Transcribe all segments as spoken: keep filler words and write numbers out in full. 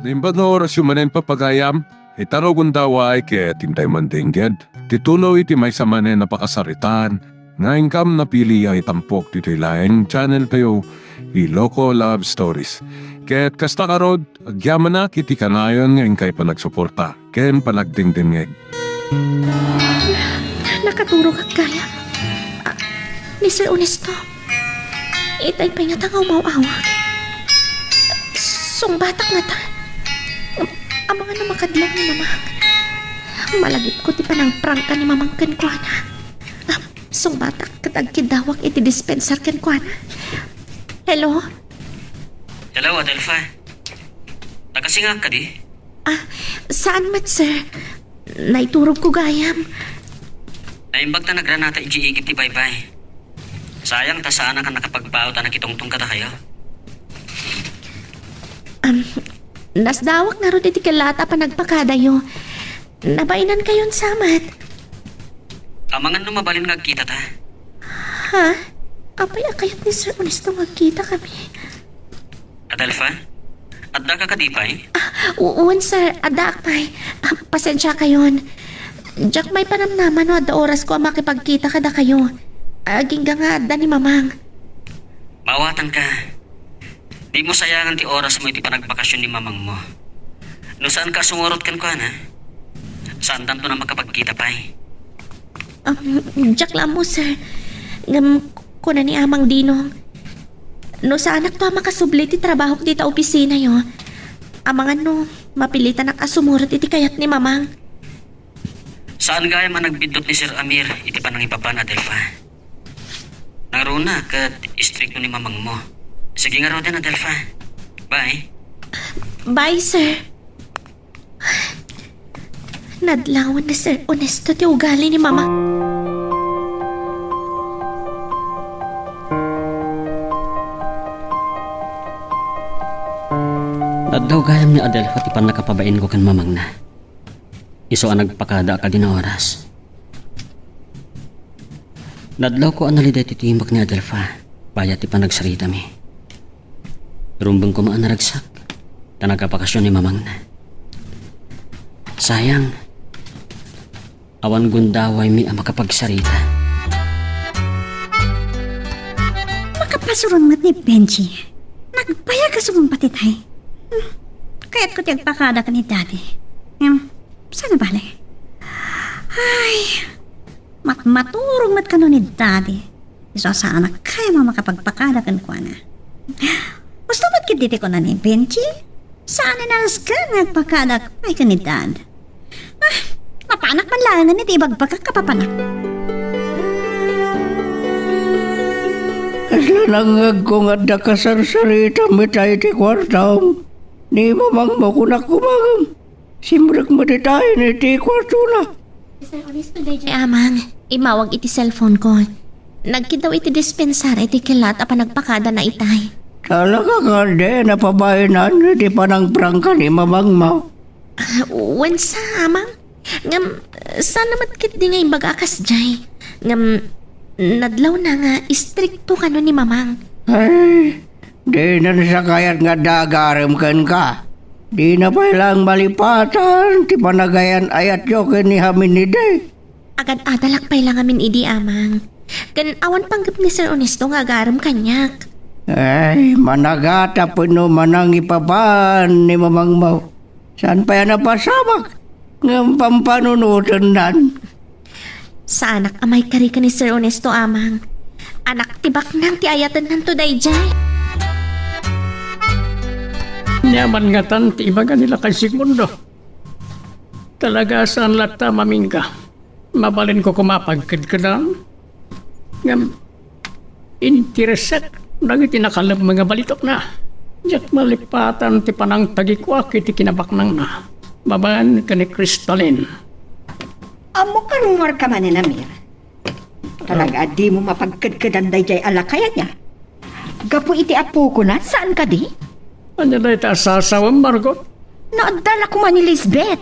Naimbag nga orasyo manen, papagayam, ita no gundaway ket intay mandengngeg ti tuloy ti maysa manen a pakasaritaan nga inkam napili a itampok ditoy laeng channel tayo, Iloko Love Stories. Ket kasta ngarud, agyamanak iti kanayon nga inkay panagsuporta ken panagdengdengngeg. Nakaturogak gayam. Ah, ni Sir Ernesto. Itay pay ngata nga umaw-awag. Sungbatak ngata. Amangan no makadlaw ni Mamang. Malagipko ti panangprangka ni Mamang kenkuana. Ah, sungbatak ket agkiddawak iti dispenser kenkuana. Hello? Hello, Adelfa. Nakasingaak kadi? Ah, saan met, sir? Naiturogko gayam. Naimbag ta nagranata idiay igid ti baybay. Sayang ta saanak a nakapagbaut a nakitungtong kadakayo. Am, nasdawak ngarud iti kellaat a panagpakadayo. Nabainankayon sa met. Amangan no mabalin nga agkitata. Ha? Apay a kayat ni Sir Ernesto nga agkitakami? Adelfa? Addaka kadi pay? Ah, u-, wen, sir. Addaak pay. Ah, pasensiakayon. Diak mapanamnaman no adda orasko a makipagkita kadakayo. Agingga nga adda ni Mamang. Maawatanka. Dimo sayangan ti orasmo iti panagbakasyon ni Mamangmo. No saanka a sumurot kenkuana, saandanton a makapagkita pay. Um, diak la ammo, sir. Ngem kuna ni Amang Dinong, no saanakto a makasubli ti trabahok dita opisinayo, amangan no mapilitanak a sumurot iti kayat ni Mamang. Saan gayam a nagbiddut ni Sir Amir iti panangipapan, Adelfa. Nangruna ket istrikto ni Mamangmo. Sige ngaruden, Adelfa. Bye. Bye, sir. Nadlawan ni Sir Ernesto ti ugali ni Mama. Nadlaw gayam ni Adelfa ti pannakapabainko ken mamangna. Isu a nagpakada a kadi nga oras. Nadlawko a naliday ti timek ni Adelfa, bayat ti panagsaritami. Rumbeng koma a naragsak, ta nagabakasyon ni mamangna. Sayang, awan gundawaymi a makapagsarita. Makapasuron met ni Benji. Nagbayag a sumungbat itay. Hmm, kayatko ti agpakada ken ni Daddy. Ngem, saan a bale? Ay, matmaturog met kano ni Daddy. Isu a saanak gayam a makapagpakada kenkuana. Usto met ketdi ti kuna ni Benji, saan a narisken nga agpakada pay ken ni Dad. Ah, mapanak man laengen iti ibagbagak a papanak. Kasla nangngegko nga adda kasarsaritam itay iti kuartam. Ni mamangmo, kunak koma ngem. Simrek met itay iti kuartona. Sir Ernesto daydiay, Amang. Immawag iti cellphone ko. Nagkiddaw iti dispensar iti kellat a panagpakadana itay. Talaga nga dina pabainan iti panangprangka ni mamangmo? Ah, wen sa, Amang. Ngem, saan met ketdi nga imbaga a kasdiay. Ngem, nadlawna nga istrikto kano ni Mamang. Ay, dina sa kayat nga adda agarem kenka. Dina pay laeng malipatan ti panagayan-ayatyo ken ni Hamin idi. Agad-adalak pay la ngamin idi, Amang. Ken awan panggep ni Sir Ernesto nga agarem kaniak. Ay, managata tapno manangipapan ni mamangmo. Saan pay a napasamak? Ngem pampanunotennan. Saanak a maikari ken ni Sir Ernesto, Amang. Anak ti baknang ti ayatennanto daydiay. Ania man ngatan ti ibaga ni Lakay Sigmundo? Talaga a saan latta a mamingga. Mabalinko koma a pagkedkedan. Ngem, interesek dagiti nakalemmeng a balitokna. Diak malipatan ti panangtagikuak iti kinabaknangna babaen ken ni Crystalline. Ammok a rummuarka manen, Amir. Talaga a dimo mapagkedkedan daydiay a lakay ania? Gapu iti apokona, saan kadi? Ania dayta a sasawem, Margot? No adda la koma ni Lisbeth,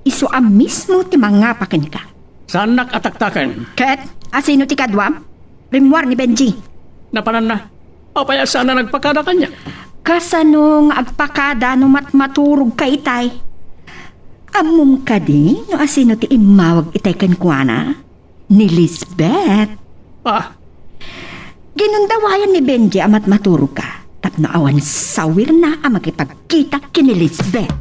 isu a mismo ti mangapa kenka. Saannak a taktaken. Ket, asino ti kaduam? Rimmuar ni Benji. Napananna. Apay a saan a nagpakada kaniak? Kasano nga agpakada no matmaturogka itay? Ammom kadi no asino ti immawag itay kenkuana? Ni Lisbeth. Ah, Ginundawayan ni Benji a matmaturogka tapno awan sawirna a makipagkita ken ni Lisbeth.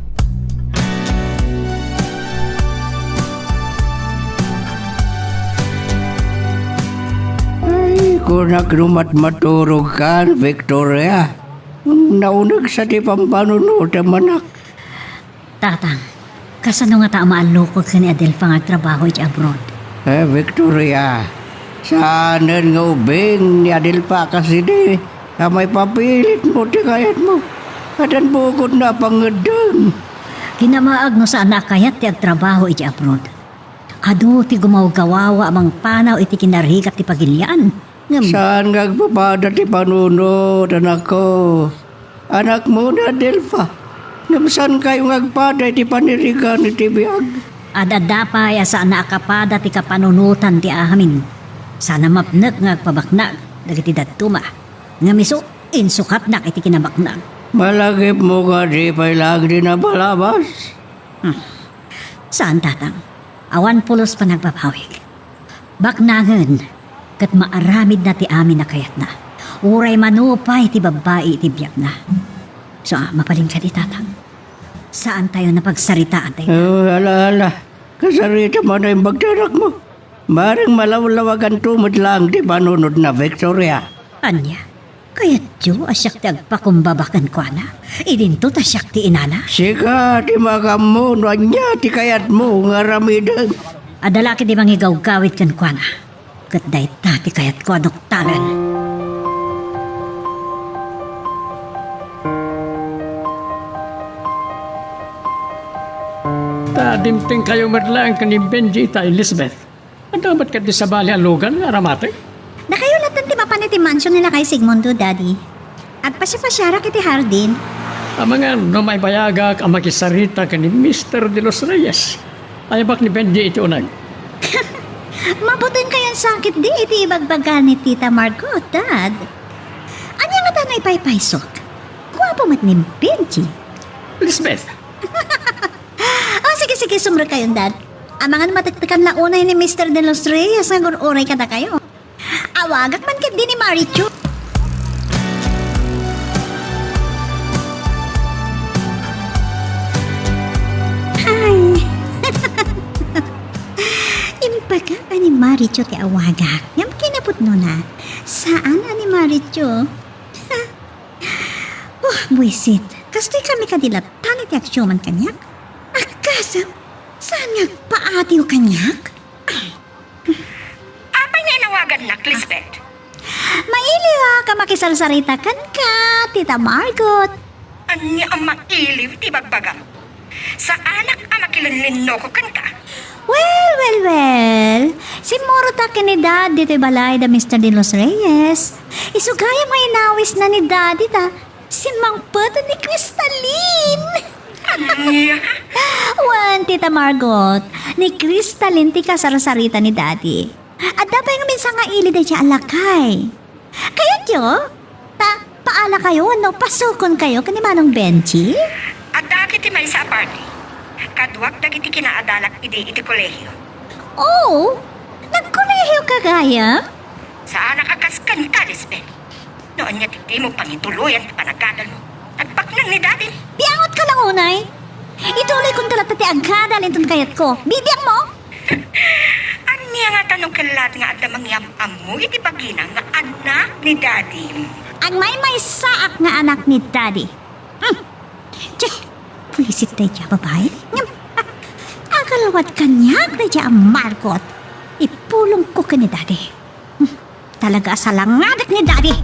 Ay, kunak no matmaturogkan, Victoria. Nauneg sa ti pampanunotem, anak. Tatang, kasano ngata a maallokok ken ni Adelfa nga agtrabaho iti abroad? Eh, Victoria, saanen nga ubing ni Adelfa a kasidi a maipapilitmo ti kayatmo. Addan bukodna a pangngeddeng. Kinamaag no saan a kayat ti agtrabaho iti abroad. Adu ti gumawgawawa a mangpanaw iti kinarigat ti pagilian. Ngem saan nga agpapada ti panunot, anakko. Anakmo ni Adelfa. Ngem saankayo nga agpada iti panirigan iti biag. Ad-adda pay a saan a kapada ti kapanunotan ti amin. Saan a mapnek nga agpabaknag dagiti dadduma. Ngem isu, insukatnak iti kinabaknag. Malagipmo kadi pay laeng ti napalabas? Hmm. Saan, Tatang. Awan pulos panagbabawik. Baknangen, ket maaramidna ti amin a kayatna. Uray mano pay ti babbai iti biagna. So, ah, mabalin kadi, Tatang? Saantayo a pagsaritaan tayo. Oh, ala, ala. Kasarita man a imbag ti anakmo. Bareng malawlawaganto met laeng ti panunotna, Victoria. Ania? Kayatyo a siak ti agpakumbaba kenkuana? Idinto ta siak ti inana? Sika ti makaammo no ania ti kayatmo nga aramiden. Adda la ketdi mangigawgawid kenkuana, ket dayta ti kayatko a doktanen. Ta dimtengkayo met laeng ken ni Benji ita, Elizabeth. Adda met ketdi sabali a lugan nga aramateng? Dakayo latta ti mapan iti mansion ni Lakay Sigmundo, Daddy. Agpasiapasiarak iti hardin. Amangan no maibayagak a makisarita ken ni Mister De Los Reyes. Ayabak ni Benji iti uneg. Mabutengkayon sakit di iti ibagbaga ni Tita Margot, Dad. Ania ngata no ipaypaysok? Guapo met ni Benji. Lisbeth, Oh, sige, sige, sumrekkayon, Dad. Amangan matektekan la unay ni Mister De Los Reyes nga agur-uray kadakayo. Awagak man ketdi ni Marichu. Ay. Imbagak a ni Marichu ti awagak. Ngem kinapudnona, saan a ni Marichu. Oh, buisit. Kastoy kami kadi latta iti agsiuman kaniak? Agkasam, saan nga agpaatiw kaniak? Apay nga inawagannak, Lisbeth? Mailiwak a makisarsarita kenka, Tita Margot. Ania a mailiw ti bagbagam? Saanak a makilenlennoko kenka. Well, well, well. Simmurota ken ni Dad ditoy balay da Mister De Los Reyes. Isu gayam nga inawisna ni Daddy ta simmangpet ni Cristalin. Ania? Wen, Tita Margot, ni Cristalin ti kasarsarita ni Daddy. Adda pay ngamin sangaili daydiay a lakay. Kayatyo? Ta, paalakayo wenno pasukonkayo ken ni Manong Benji? Adda ket ti maysa a party. Kaduak dagiti kinaadalak idi iti kolehio. Oh, nagkolehio ka gayam? Saanak a kas kenka, Lisbeth. No ania ti dimo pangituloyan ti panagadalmo, agbaknang ni Daddy. Biangotka la unay. Ituloykonto latta ti agadal inton kayatko. Bibiangmo? Ania ngata no kellat nga adda mangyam-ammo iti bagina nga anak ni Daddy? Agmaymaysaak nga anak ni Daddy. Hmm. Tiyo, buisit daydiay a babai. Ngem, ah, agalwad kaniak daydiay a Margot. Ipulongko ken ni Daddy. Hmm. Talaga a salangadak ni Daddy.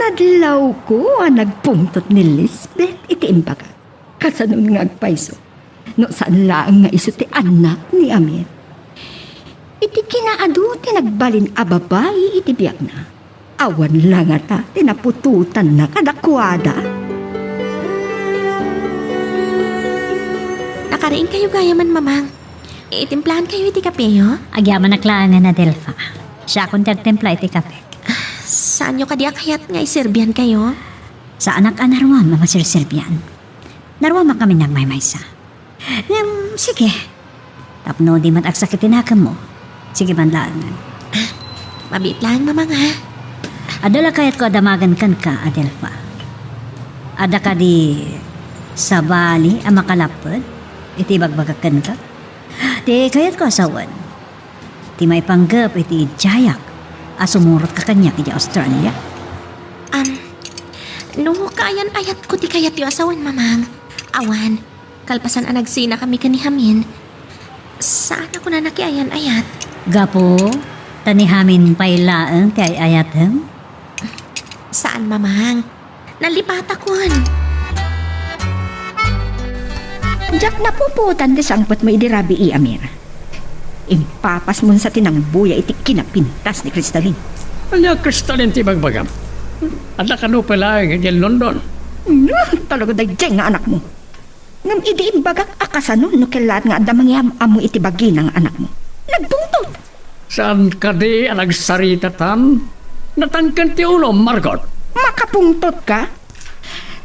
Nadlawko a nagpungtot ni Lisbeth iti imbagak. Kasanon nga agpayso no saan laeng nga isu ti annak ni Amir? Iti kinaadu ti nagbalin a babai iti biagna, awan la ngata ti naputotanna kadakuada. Nakariingkayo gayamen, Mamang. Itimplaankayo iti kapeyo? Agyamanak laengen, Adelfa. Siakon ti agtimpla iti kape. Saanyo kadi a kayat nga iserbiankayo? Saanak a naruam a maserserbian. Naruamak ngamin nga agmaymaysa. Ngem, sige. Tapno di met agsakit ti nakemmo. Sige man laengen. Mabiit laeng, Mamang, ha? Adda la kayatko a damagen kenka, Adelfa. Adda kadi sabali a makalapped iti ibagbagak kenka? Ti kayatko a sawen, ti maipanggep iti idiayak a sumurotka kaniak idiay Australia. Am, no kaayan-ayatko ti kayatyo a sawen, Mamang. Awan, kalpasan a nagsinakami ken ni Hamin, saan a kunana ti ayan-ayat. Gapu ta ni Hamin pay laeng ti ay-ayatem? Saan, Mamang. Nalipatakon. Diak napupuotan ti sangpetmo idi rabii, Amir. Impapasmon sa ti nangbuya iti kinapintas ni Kristalin. Ania Kristalin ti ibagbagam? Adda kano pay laeng idiay London? Ah, talaga daydiay nga anakmo. Ngem idi imbagak a kasano no kellaat nga adda mangyam-ammo iti bagina nga anakmo? Nagpungtot! Saan kadi a nagsaritatan? Natangken ti ulom, Margot. Makapungtot ka?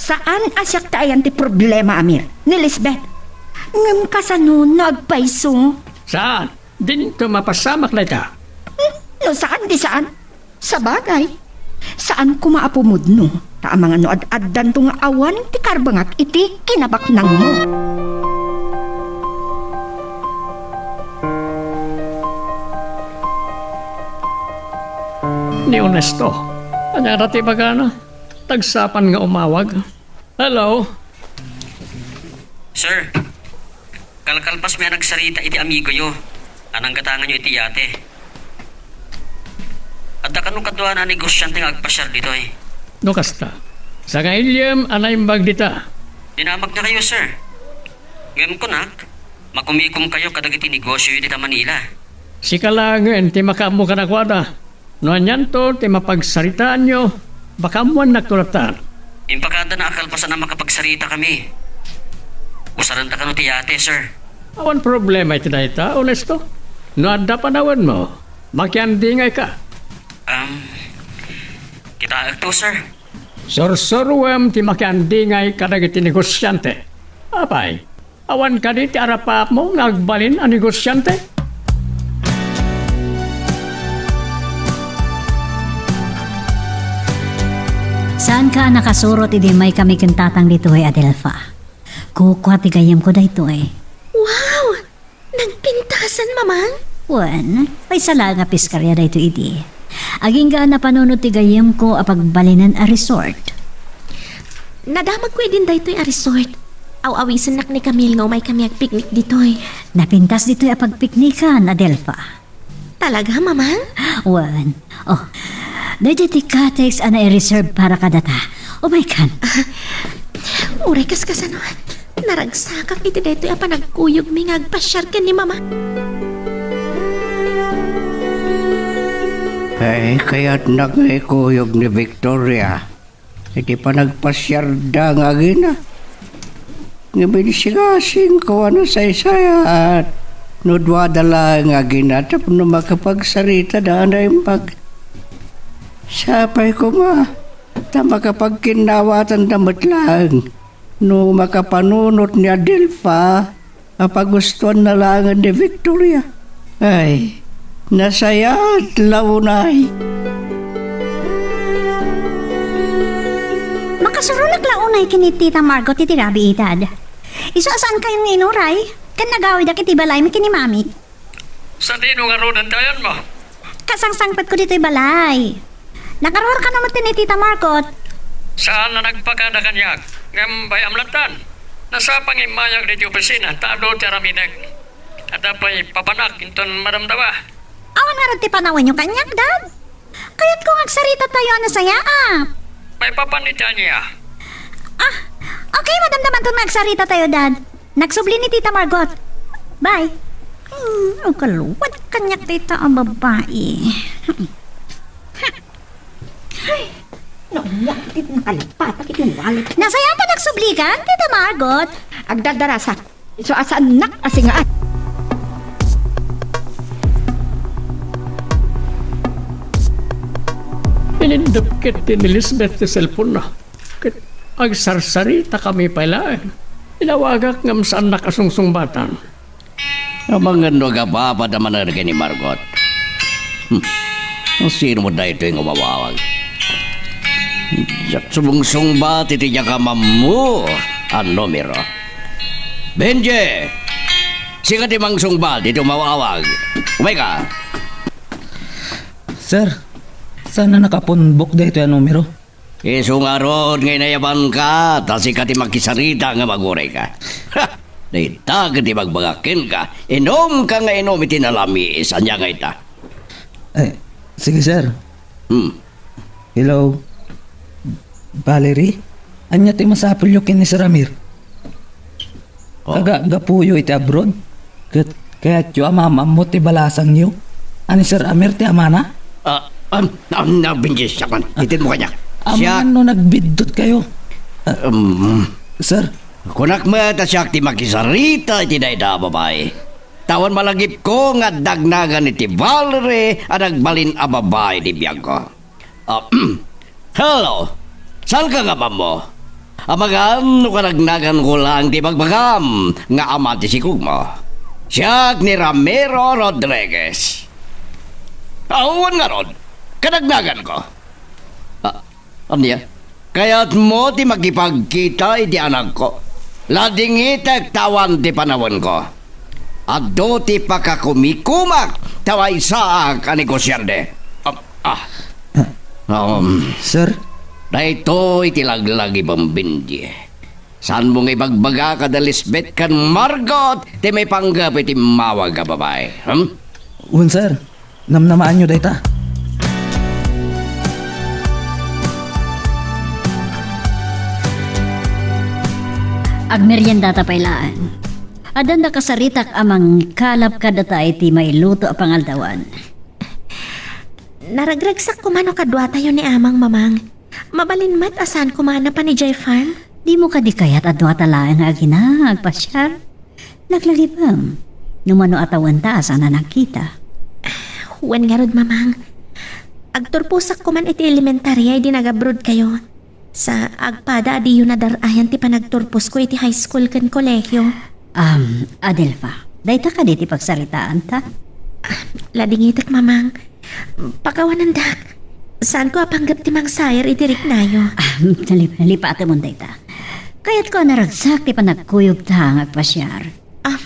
Saan a siak ti ayan ti problema, Amir, ni Lisbeth. Ngem kasano no agpayso? Saan? Dinto mapasamak dayta. Hmm, no saan, di saan. Sabagay, saan koma a pumudno, ta amangan no ad-addanto nga awan ti karbengak iti kinabaknangmo. Ni Onesto, ania ti bagana? Tagsapan nga umawag. Hello? Sir, kalkalpasmi a nagsarita iti amigoyo a nanggatanganyo iti yate. Adda kano kaduana a negosiante nga agpasiar ditoy. No kasta, sangailem a naimbag dita. Dinamaknakayo, sir. Ngem kunak, makumikomkayo kadagiti negosioyo dita Manila. Sika laengen ti makaammo kadakuada. No anianto ti mapagsaritaanyo, baka ammoannakto latta. Impakadana a kalpasan a makapagsaritakami. Usarenta kano ti yate, sir. Awan problema iti dayta, Onesto. No adda panawenmo, makiandingayka. Um, kitaekto, sir. Sursuroem ti makiandingay kadagiti negosiante. Apay, awan kadi ti arapaapmo nga agbalin a negosiante? Saanka a nakasurot idi immaykami ken tatang ditoy, Adelfa. Kukua ti gayyemko daytoy. Wow! Nagpintasan, Mamang? Wen, maysa laeng a piskaria daytoy idi. Agingga a napanunot ti gayyemko a pagbalinen a resort. Nadamagko idin daytoy a resort. Aw-awisennak ni Camille nga umaykami agpiknik ditoy. Napintas ditoy a pagpiknikan, Adelfa. Talaga, Mamang? Wen. Oh, daytoy ti cottage a nai-reserve para kadata. Umaykan. Uray kas kasano, naragsakak iti daytoy a panagkuyogmi nga agpasiar ken ni Mama. Ay, kayatnak nga ikuyog ni Victoria iti panagpasiarda nga agina. Ngem insingasingko a nasaysayaat no duada laeng nga agina tapno makapagsaritada a naimbag. Sapay koma ta makapagkinnawatanda met laeng no makapanunot ni Adelfa a pagustuanna laengen ni Victoria. Ay, nasayaat la unay. Makasuronak la unay ken ni Tita Margot iti rabii, Dad. Isu a saankayo nga inuray, ken nagawidak iti balaymi ken ni Mami. Sadino ngaruden ti ayanmo? Kasangsangpetko ditoy balay. Nakaruar kano met ni Tita Margot. Saan a nagpakada kaniak, ngem bay-am lattan. Nasapa nga immayak ditoy opisina ta adu ti aramidek. Adda pay papanak inton madamdama. Awan ngarud ti panawenyo kaniak, Dad? Kayatko nga agsaritatayo a nasayaat. Maipapan iti ania? Ah, okay, madamdamanton nga agsaritatayo, Dad. Nagsubli ni Tita Margot. Bye. Hmm, ang kaluwat kaniak dayta a babai. Ay, naunyak iti nakalipatak iti wallet. Nasayaat a nagsublikan, Tita Margot. Agdardarasak. Isu a saannak a singaat. Nindep ket ni Lisbeth ti cellphone-na. Ket agsarsaritaka pay laeng. Inawagak ngem saannak a sungsungbatan. Amangan no agapapada manen ken ni Margot. Hmm. Sino met daytoy nga umawawag? Diak sumungsungbat iti diak ammo a numero. Benji! Sika ti mangsungbat iti umawawag. Umayka. Sir, saan a nakapunbok daytoy a numero? Isu ngarud nga inayabanka, ta sika ti makisarita nga agurayka. Ha! Dayta ket ibagbagak kenka, inumka nga inum iti nalamiis. Ania nga ita? Eh, sige, sir. Hmm. Hello? Valerie? Ania ti masapulyo ken ni Sir Amir? Oh. Aga-, gapuyo iti abroad? Ket kayatyo a maam-ammo ti balasangyo a ni Sir Amir ti amana? Ah, am, am, na, Benji, siak man. Itedmo kaniak. Siak. Amangan no nagbiddutkayo. Ah, um, sir. Kunak met a siak ti makisarita iti dayta a babai. Ta awan malagipko nga adda agnagan iti Valerie a nagbalin a babai ti biagko. Ah, hello! Saanka nga ammo? Amangan no kadagnaganko laeng ti ibagbagam nga ama ti sikogmo. Siak ni Ramiro Rodriguez. Awan ngarud, kadagnaganko. Ah, ania? Kayatmo ti makipagkita iti anakko? Ladingitek ta awan ti panawenko. Adu ti pakakumikumak ta maysaak a negosiante. Ah, ah. Um, sir? Daytoy ti laglagipem, Benji. Saanmo nga ibagbaga kada Lisbeth ken Margot ti maipanggep iti immawag a babai? Hmm? Wen, sir. Namnamaanyo dayta. Agmeriendata pay laeng. Adda nakasaritak a mangkalap kadata iti mailuto a pangaldawan. Naragragsak koma no kaduatayo ni Amang, Mamang. Mabalin met a saan koma a napan idiay farm? Dimo kadi kayat a duata laeng nga agina, agpasiar? Laglagipem, no mano a tawenta a saan a nagkita. Wen ngarud, Mamang. Agturposak koman iti elementaria idi nag-abroadkayo. Sa agpada a diyo nadar-ayan ti panagturposko iti high school ken kolehio. Am, Adelfa, dayta kadi ti pagsaritaanta? Ladingitek, Mamang. Pakawanendak. Saanko a panggep ti mangsair iti riknayo. Ah, nalip-, nalipatemon dayta. Kayatko a naragsak ti panagkuyogta nga agpasiar. Am,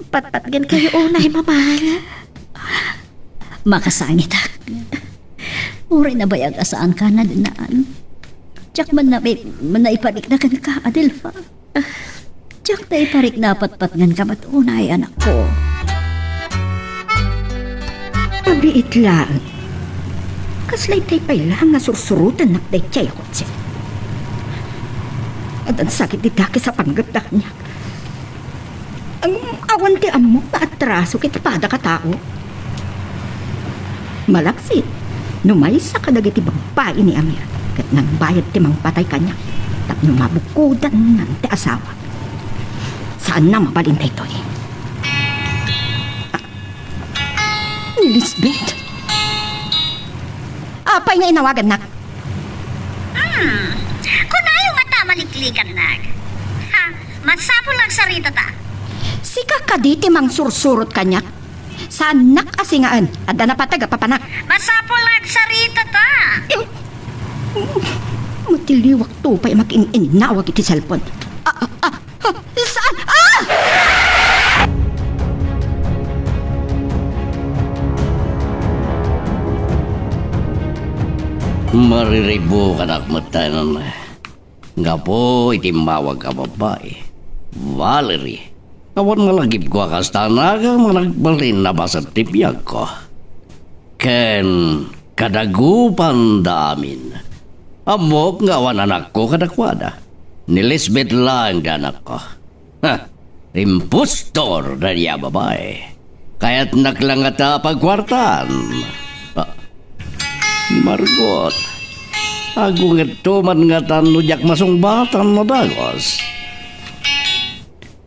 patpatgenkayo unay, Mamang. Makasangitak. Uray nabayag a saanka nadnaan. Diak man nabi-, naiparikna kenka, Adelfa. Diak ta iparikna a patpatgenka met unay, anakko. Abiit laeng. Kasla itay pay laeng nga sursurotennak daydiay a kotse. Addan sakit ti dakes a panggepda kaniak. Ang awan ti ammok nga atraso ket padaka tao. Malaksid, no maysa kadagiti babbai ni Amir, ket nagbayad ti mangpatay kaniak tapno mabukodannan ti asawa. Saanna mabalin daytoy. Ah, ni Lisbeth? Apay nga inawagannak? Hmm, kunayo nga ta maliklikannak. Ha, masapul nga agsaritata. Sika kadi ti mangsursurot kaniak? Saannak a singaen, adda napateg a papanak. Masapul nga agsaritata. Eh, matiliwakto pay a makiin-innawag iti cellphone. Ah, ah, ah, ah, saan? Ah! Mariribukanak metten. Gapu iti immawag a babbai, Valerie, awan malagipko a kasta a nagan nga nagbalin a bassit ti biagko. Ken kadagupanda amin, ammok nga awan anakko kadakuada. Ni Lisbeth laeng ti anakko. Ha! Impostor daydiay a babai. Kayatnak la ngata a pagkuartaan. Ah, Margot, agungetto man ngatan no diak masungbatan a dagus.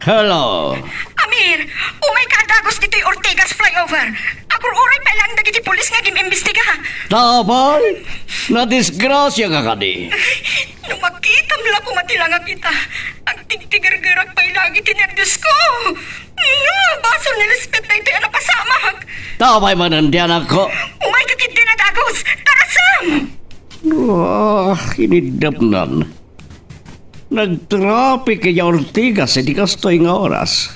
Hello. Amir, umayka a dagus ditoy Ortigas flyover. Ag-, Uray pay laeng dagiti pulis nga agim-imbestiga. Ta apay? Nadisgrasiaka kadi? No makitam la koma ti langak ita, agtigtigergerak pay laeng iti nerviosko. No, basol ni Lisbeth daytoy a napasamak. Ta apay manen ti anakko? Umayka ketdi a dagus. Tara, Sam! Ah, iniddapnan. Nagtrapik idiay Ortigas iti kastoy nga oras.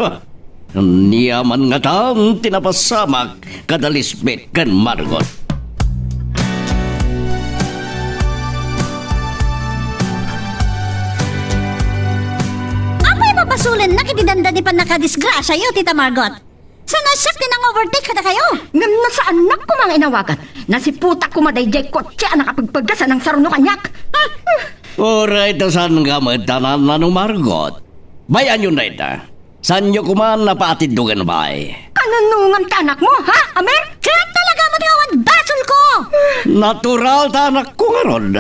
Ha! Ania man ngatan ti napasamak kada Lisbeth ken Margot? Apay a mabasolennak iti dandani pannakadisgrasiayo, Tita Margot? Saan a siak ti nang-overtake kadakayo? Ngem no saannak koma nga inawagan, nasiputak koma daydiay kotse a nakapagpaggas a nangsaruno kaniak. Ah! Uray ta saanka met a nannano, Margot. Bay-anyon dayta. Saanyo koma a paatiddo ken bay. Kanunongan ti anakmo, ha, Amir? Ket talaga met nga awan basolko! Natural ta anakko ngarud.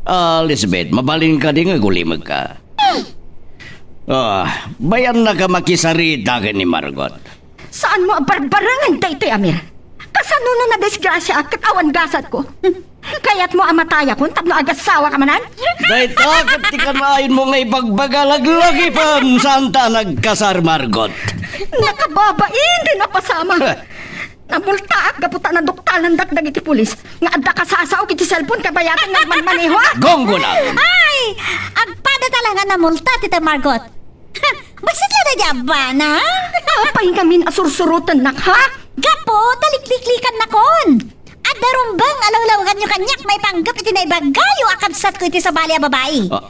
Ah, Lisbeth, mabalin kadi nga agulimekka? Ah, bay-annaka makisarita ken ni Margot. Saanmo a barbarengen daytoy, Amir? Kasano no nadisgrasiaak ket awan gasatko? Kayatmo a matayakon tapno agasawaka manen? Dayta ket ti kanayonmo nga ibagbaga, laglagipen, saanta a nagkasar, Margot. Nakababain ti napasamak. Namultaak gapu ta naduktalandak dagiti pulis nga adda kasasaok iti cellphone kabayatan nga agmanmanehoak. Gunggonan! Ay! Agpadata laeng a namulta, Tita Margot. Bassit la daydi a bana? Apay ngamin a sursurotennak, ha? Gapu ta likliklannakon. Adda rumbeng a lawlawaganyo kaniak maipanggep iti naibagayo a kabsatko iti sabali a babai. Ah,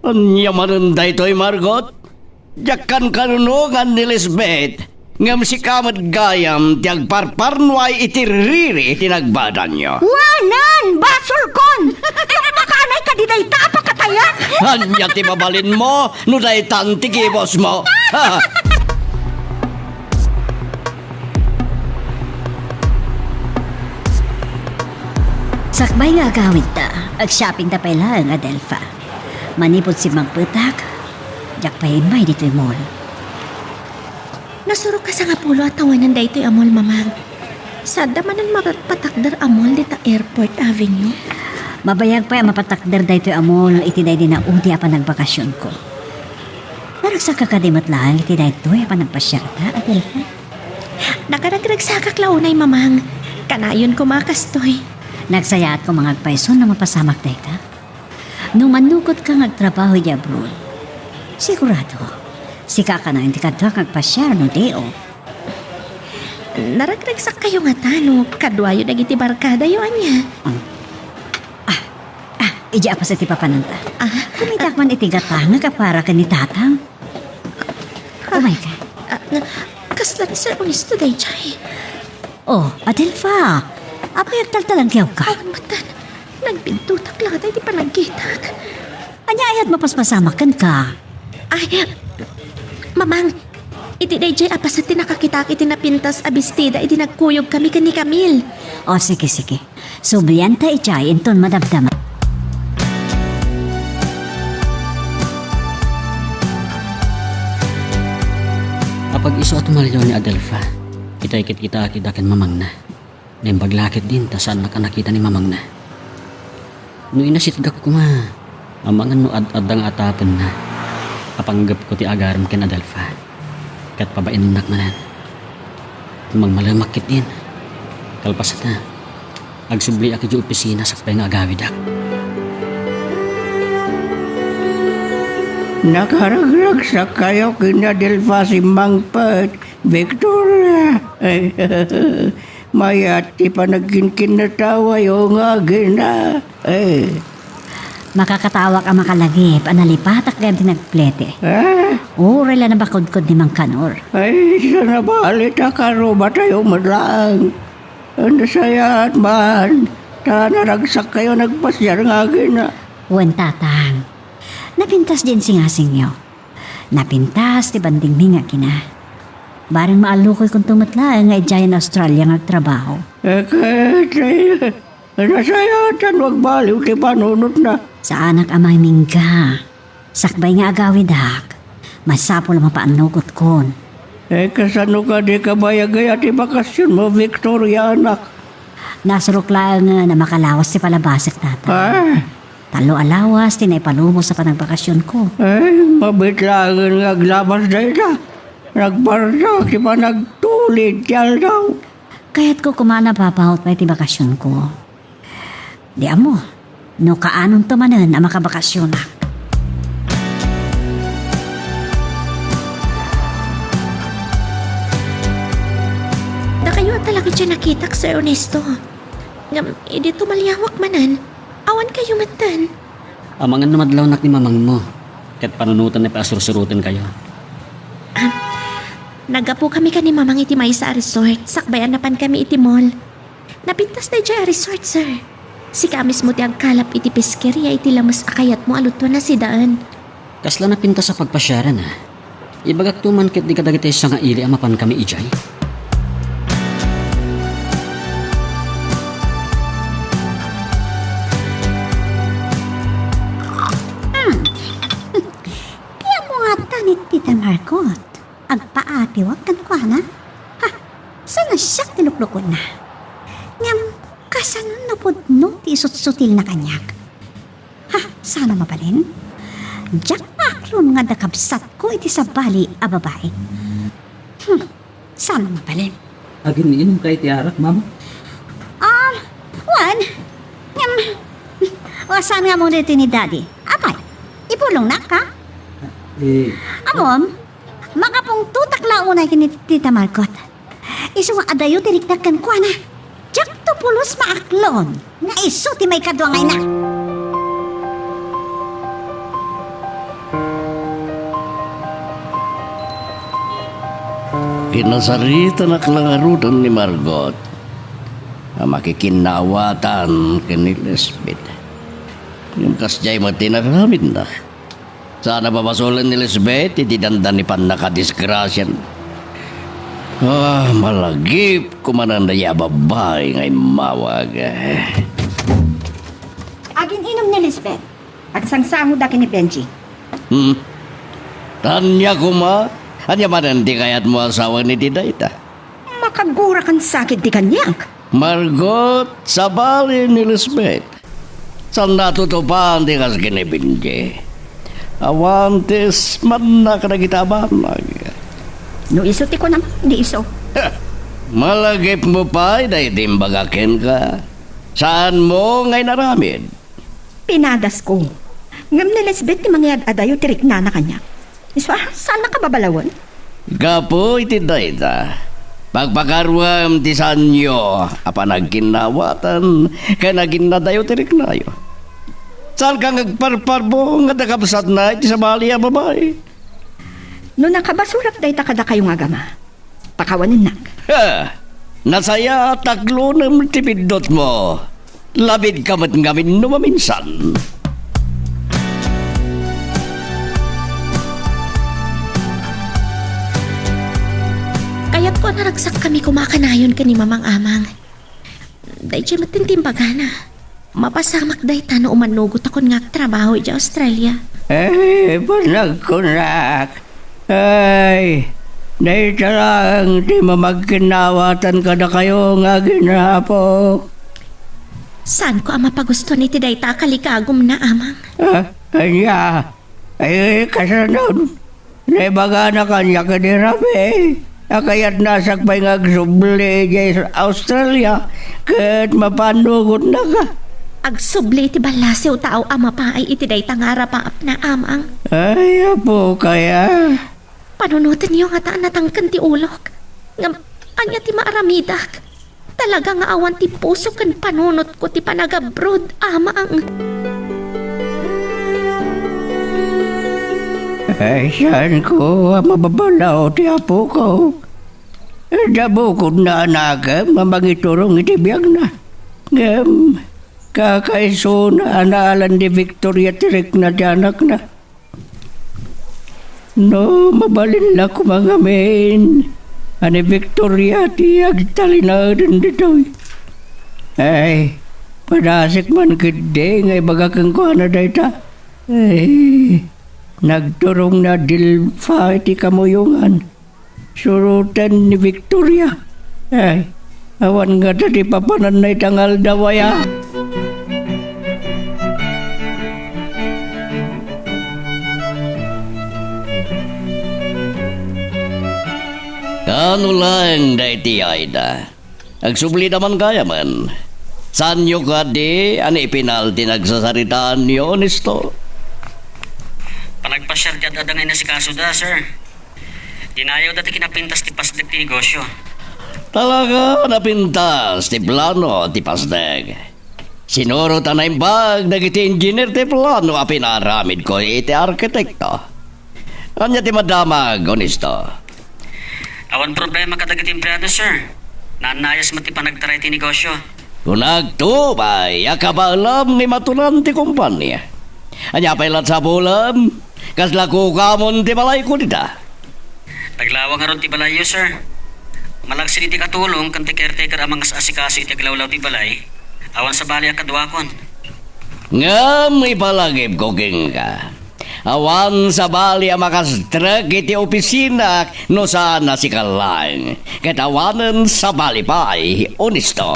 ania manen daytoy, Margot? Diak kankanunongan ni Lisbeth, ngem sika met gayam ti agparparnuay iti riri iti nagbadanyo. Wanan, basolkon! Makaanay kadi dayta a pakatayak? Ania ti mabalinmo no daytan ti gibusmo? Sakbay nga agawidta, agshoppingta pay laeng, Adelfa. Manipud simmangpetak, diak pay immay ditoy mall. Nasurok a sangapulo a tawenan daytoy a mall, Mamang. Saanda manen mapatakder a mall dita Airport Avenue? Mabayag pay a mapatakder daytoy a mall iti daydi naudi a panagbakasionko. Naragsak ka kadi met laeng iti daytoy a panagpasiarta, Adelfa? Nakaragragsakak la unay, Mamang. Kanayon koma a kastoy. Nagsayaat koma nga agpayso no mapasamak dayta. No mannukotka nga agtrabaho idiay abroad, sigurado, sika a kanayon ti kaduak nga agpasiar no day off. Naragragsakkayo ngata no kaduayo dagiti barkadayo, ania? Ah, ah, idiay a paset ti papananta. Ah. Kumitak man iti gatangek a para ken ni Tatang. Umayka. Ah, na, kasla ni Sir Ernesto daydiay. Oh, Adelfa, apay agtaltalangkewka? Awan met, nagbintotak latta iti panagkitak. Ania aya ti mapaspasamak kenka? Ay, Mamang, iti daydiay a paset ti nakakitaak iti napintas a bestida idi nagkuyogkami ken ni Camille. Oh, sige, sige. Sublianta idiay inton madamdama. Apag-isu a tumalio ni Adelfa, itay kitkitaak ida ken mamangna. Naimbag la ketdin ta saannak a nakita ni mamangna. No inasitgak koma, amangan no ad-adda nga atapenna a panggepko ti agarem ken Adelfa, ket pabainennak manen. Mangmalemak ketdin. Kalpasna, agsubliak idiay opisina sakbay nga agawidak. Nakaragragsakkayo ken ni Adelfa simmangpet, Victoria. Mayat ti panagkinkinnatawayo nga agina. Eh. Makakatawak a makalagip a nalipatak gayam ti nagplete. Eh? Uray la nabakodkod ni Mang Kanor. Ay, sa nabali ta karubatayo met laeng. Nasayaat man, ta naragsak kayo nagpasiar nga agina. Wen, Tatang. Napintas di insingasingyo. Napintas ti bandingmi nga agina. Bareng maallukoykonto met laeng nga idiayen Australia nga agtrabaho. Eh, ket, eh, nasayaatan no agbaliw ti panunotna. Saanak a mamingga. Sakbay nga agawidak, masapul a mapaannukotkon. Eh, kasano kadi kabayag aya ti bakasionmo, Victoria, anak? Nasurok laengen a makalawas ti palabasek, tatay. Ah? Tallo a lawas ti naipalubos a panagbakasionko. Eh, mabiit laengen nga aglawas dayta. Nagbardak ti panagtulid ti aldaw. Kayatko koma a napapaut pay ti bakasionko. Di ammo, no kaanonto manen a makabakasionak. Dakayo a talaga ti nakitak, Sir Ernesto. Ngem, idi tumaliawak manen, awan kayo metten. Amangan no madlawnak ni mamangmo, ket panunotenna pay a sursurotenkayo. Ah, naggapu kami ken ni Mamang iti maysa a resort, sakbay a napan kami iti mall. Napintas daydiay a resort, sir. Sika mismo ti agkalap iti piskeria iti lames a kayatmo a lutuan a sidaen. Kasla napintas a pagpasiaran, a. Ibagakto man ketdi kadagiti sangaili a mapankami idiay. Hmm. Ti ammo ngata ni Tita Margot. Agpaatiwak kenkuana. Ha, saan a siak ti luklukuenna? Ngem, kasano no pudno ti isutsutilna kaniak? Ha, saan a mabalin? Diak maaklon nga adda kabsatko iti sabali a babai. Hmm, saan a mabalin? Agin-inom kay ti arak, Mama? Um, wen. Ngem, saan nga ammo daytoy ni Daddy? Apay, ipulongnak, ha? Eh, Ammom, makapungtotak la unay ken ni Tita Margot. Isu nga adayo ti riknak kenkuana. Diakto pulos maaklon nga isu ti maikadua nga ina. Kinasaritanak la ngaruden ni Margot a makikinnaawatan ken ni Lisbeth. Ngem kasdiay met ti inaramidna. Saan a babasolen ni Lisbeth iti dandani pannakadisgrasian. Ah, malagipko manen dayta a babai nga immawag. Agin-inom ni Lisbeth. Agsangsangoda ken ni Benji. Hmm. Ania koma? Ania manen ti kayatmo a sawen iti dayta? Makagura ken sakit ti kaniak. Margot, sabali ni Lisbeth. Saan natutupan ti kas ken ni Benji. Awan ti ismanna kadagiti a banag. No isu ti kunam, di isu. Heh, malagipmo pay daydi imbaga kenka. Saanmo nga inaramid? Pinadasko. Ngem ni Lisbeth ti mangyad-adayo ti riknana kaniak. Isu a, saannaka babalawen? Gapu iti dayta, pagpakaruem ti saanyo a panagkinnaawatan ken aginnadayo ti riknayo. Saanka nga agparparbong nga adda kabsatna iti sabali a babai? No nakabasolak dayta kadakayo nga agama, pakawanennak. Ha! Nasayaat a klonem ti piddutmo. Labidka met ngamin no maminsan. Kayatko a naragsakkami koma a kanayon ken ni Mamang Amang. Daydiay met ti imbagana. Mapasamak dayta no umanugotakon nga agtrabaho idiay Australia. Eh, banagkonak. Ay, dayta laeng ti mamagkinnaawatan kadakayo nga aginapok. Saanko a mapagustuan iti dayta a kalikagumna, Amang. Ah, ania? Ay, kasano? Naibagana kaniak ken ni Rafi a kayatna a sakbay nga agsubli idiay Australia ket mapanugotnaka. Agsubli iti ballasiw tao a mapaay iti dayta nga arapaapna, Amang. Ay, apo kaya? Panunotenyo ngata a natangken ti ulok. Ngem, ania ti maaramidak? Talaga nga awan ti puso ken panunotko ti panagabroad, Amang. Ay, saanko a mababalaw ti apoko. Adda bukodna a nakem a mangiturong iti biagna. Ngem, kakaisuna a naalan ni Victoria ti rikna ti anakna. No, mabalin la koma ngamin a ni Victoria ti agtalinaeden ditoy. Ay, padasek man ketdi nga ibaga kenkuana dayta. Ay, nagturongna a dilfa iti kamuyongan. Suroten ni Victoria. Ay, awan ngata ti papananna ita nga aldaw aya. Kaano laeng daytoy, Aida? Agsubli da man gayamen. Saanyo kadi a naipinal ti nagsasaritaanyo, Honesto? Panagpasiar ti ad-adda nga inasikasoda, sir. Dinayawda ti kinapintas ti pasdek ti negosyo. Talaga, napintas ti plano ti pasdek. Sinurot a naimbag dagiti engineer ti plano a pinaaramidko iti arkitekto. Ania ti madamag, Honesto? Awan problema kadagiti empleado, sir. Naannayas met ti panagtaray ti negosyo. Kunakto pay a kabaelam nga imatunan ti kompania. Ania pay latta a problem? Kasla kukamon ti balayko dita? Naglawa ngarud ti balayyo, sir. Malaksid iti katulong ken ti caretaker a mangas-asikaso iti aglawlaw ti balay, awan sabali a kaduakon. Ngem ipalagipko kenka, awan sabali a makastrek iti opisina no saan a sika laeng, ket awanen sabali pay, Honesto.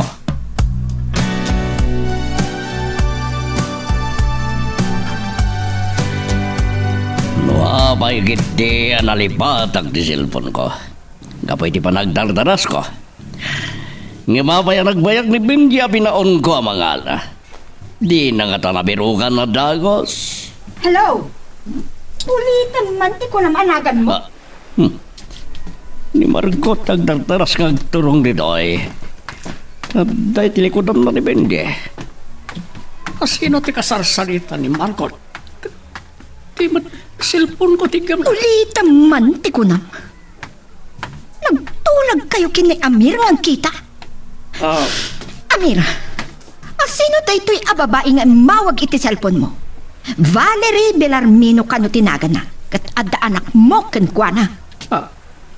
No apay ketdi a nalipatak ti cellphone-ko gapu iti panagdardarasko. Ngem apay a nagbayag ni Benji a binaonko a mangala? Dina ngata nabirukan a dagos. Hello? Ulitem man ti kunam a naganmo? Ah, hmm. Ni Margot ti agdardaras nga agturong ditoy. Adda iti likudanna ni Benji. Asino ti kasarsarita ni Margot? Ti met cellphone-ko ti gam- Ulitem man ti kunam. Nagtulag kayo ken ni Amir nga agkita? Ah. Amir, asino daytoy a babai nga immawag iti cellphone-mo? Valerie Belarmino kano ti naganna, ket adda anakmo kenkuana. Ah,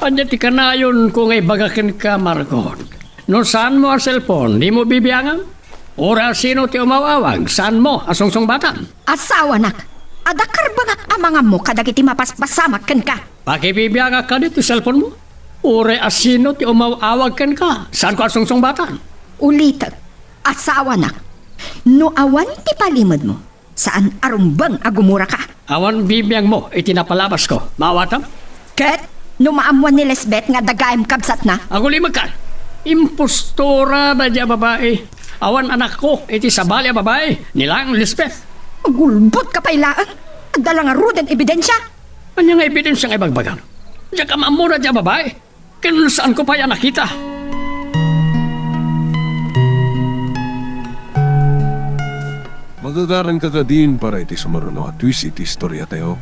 ania ti kanayonko nga ibaga kenka, Margot? No saanmo a cellphone, dimo bibiangan? Uray asino ti umaw-awag, saanmo a sungsungbatan? Asawanak, adda karbengak a mangammo kadagiti mapaspasamak kenka. Pakibibiangak kadi ti cellphone-mo? Uray asino ti umaw-awag kenka, saanko a sungsungbatan? Ulitek, asawanak, no awan ti palimedmo, saan a rumbeng a gumuraka. Awan bibiangmo iti napalabasko, maawatam? Ket no maammuan ni Lisbeth nga adda gaem kabsatna? Agulimekka! Impostora daydi a babai. Awan anakko iti sabali a babai, ni laeng Lisbeth. Agulbodka pay laeng. Adda la ngaruden ebidensia. Ania nga ebidensia nga ibagbagam? Diak ammo daydi a babai. Ken saanko pay a nakita. Magagaranka kadin para iti sumaruno a twist iti istoriatayo.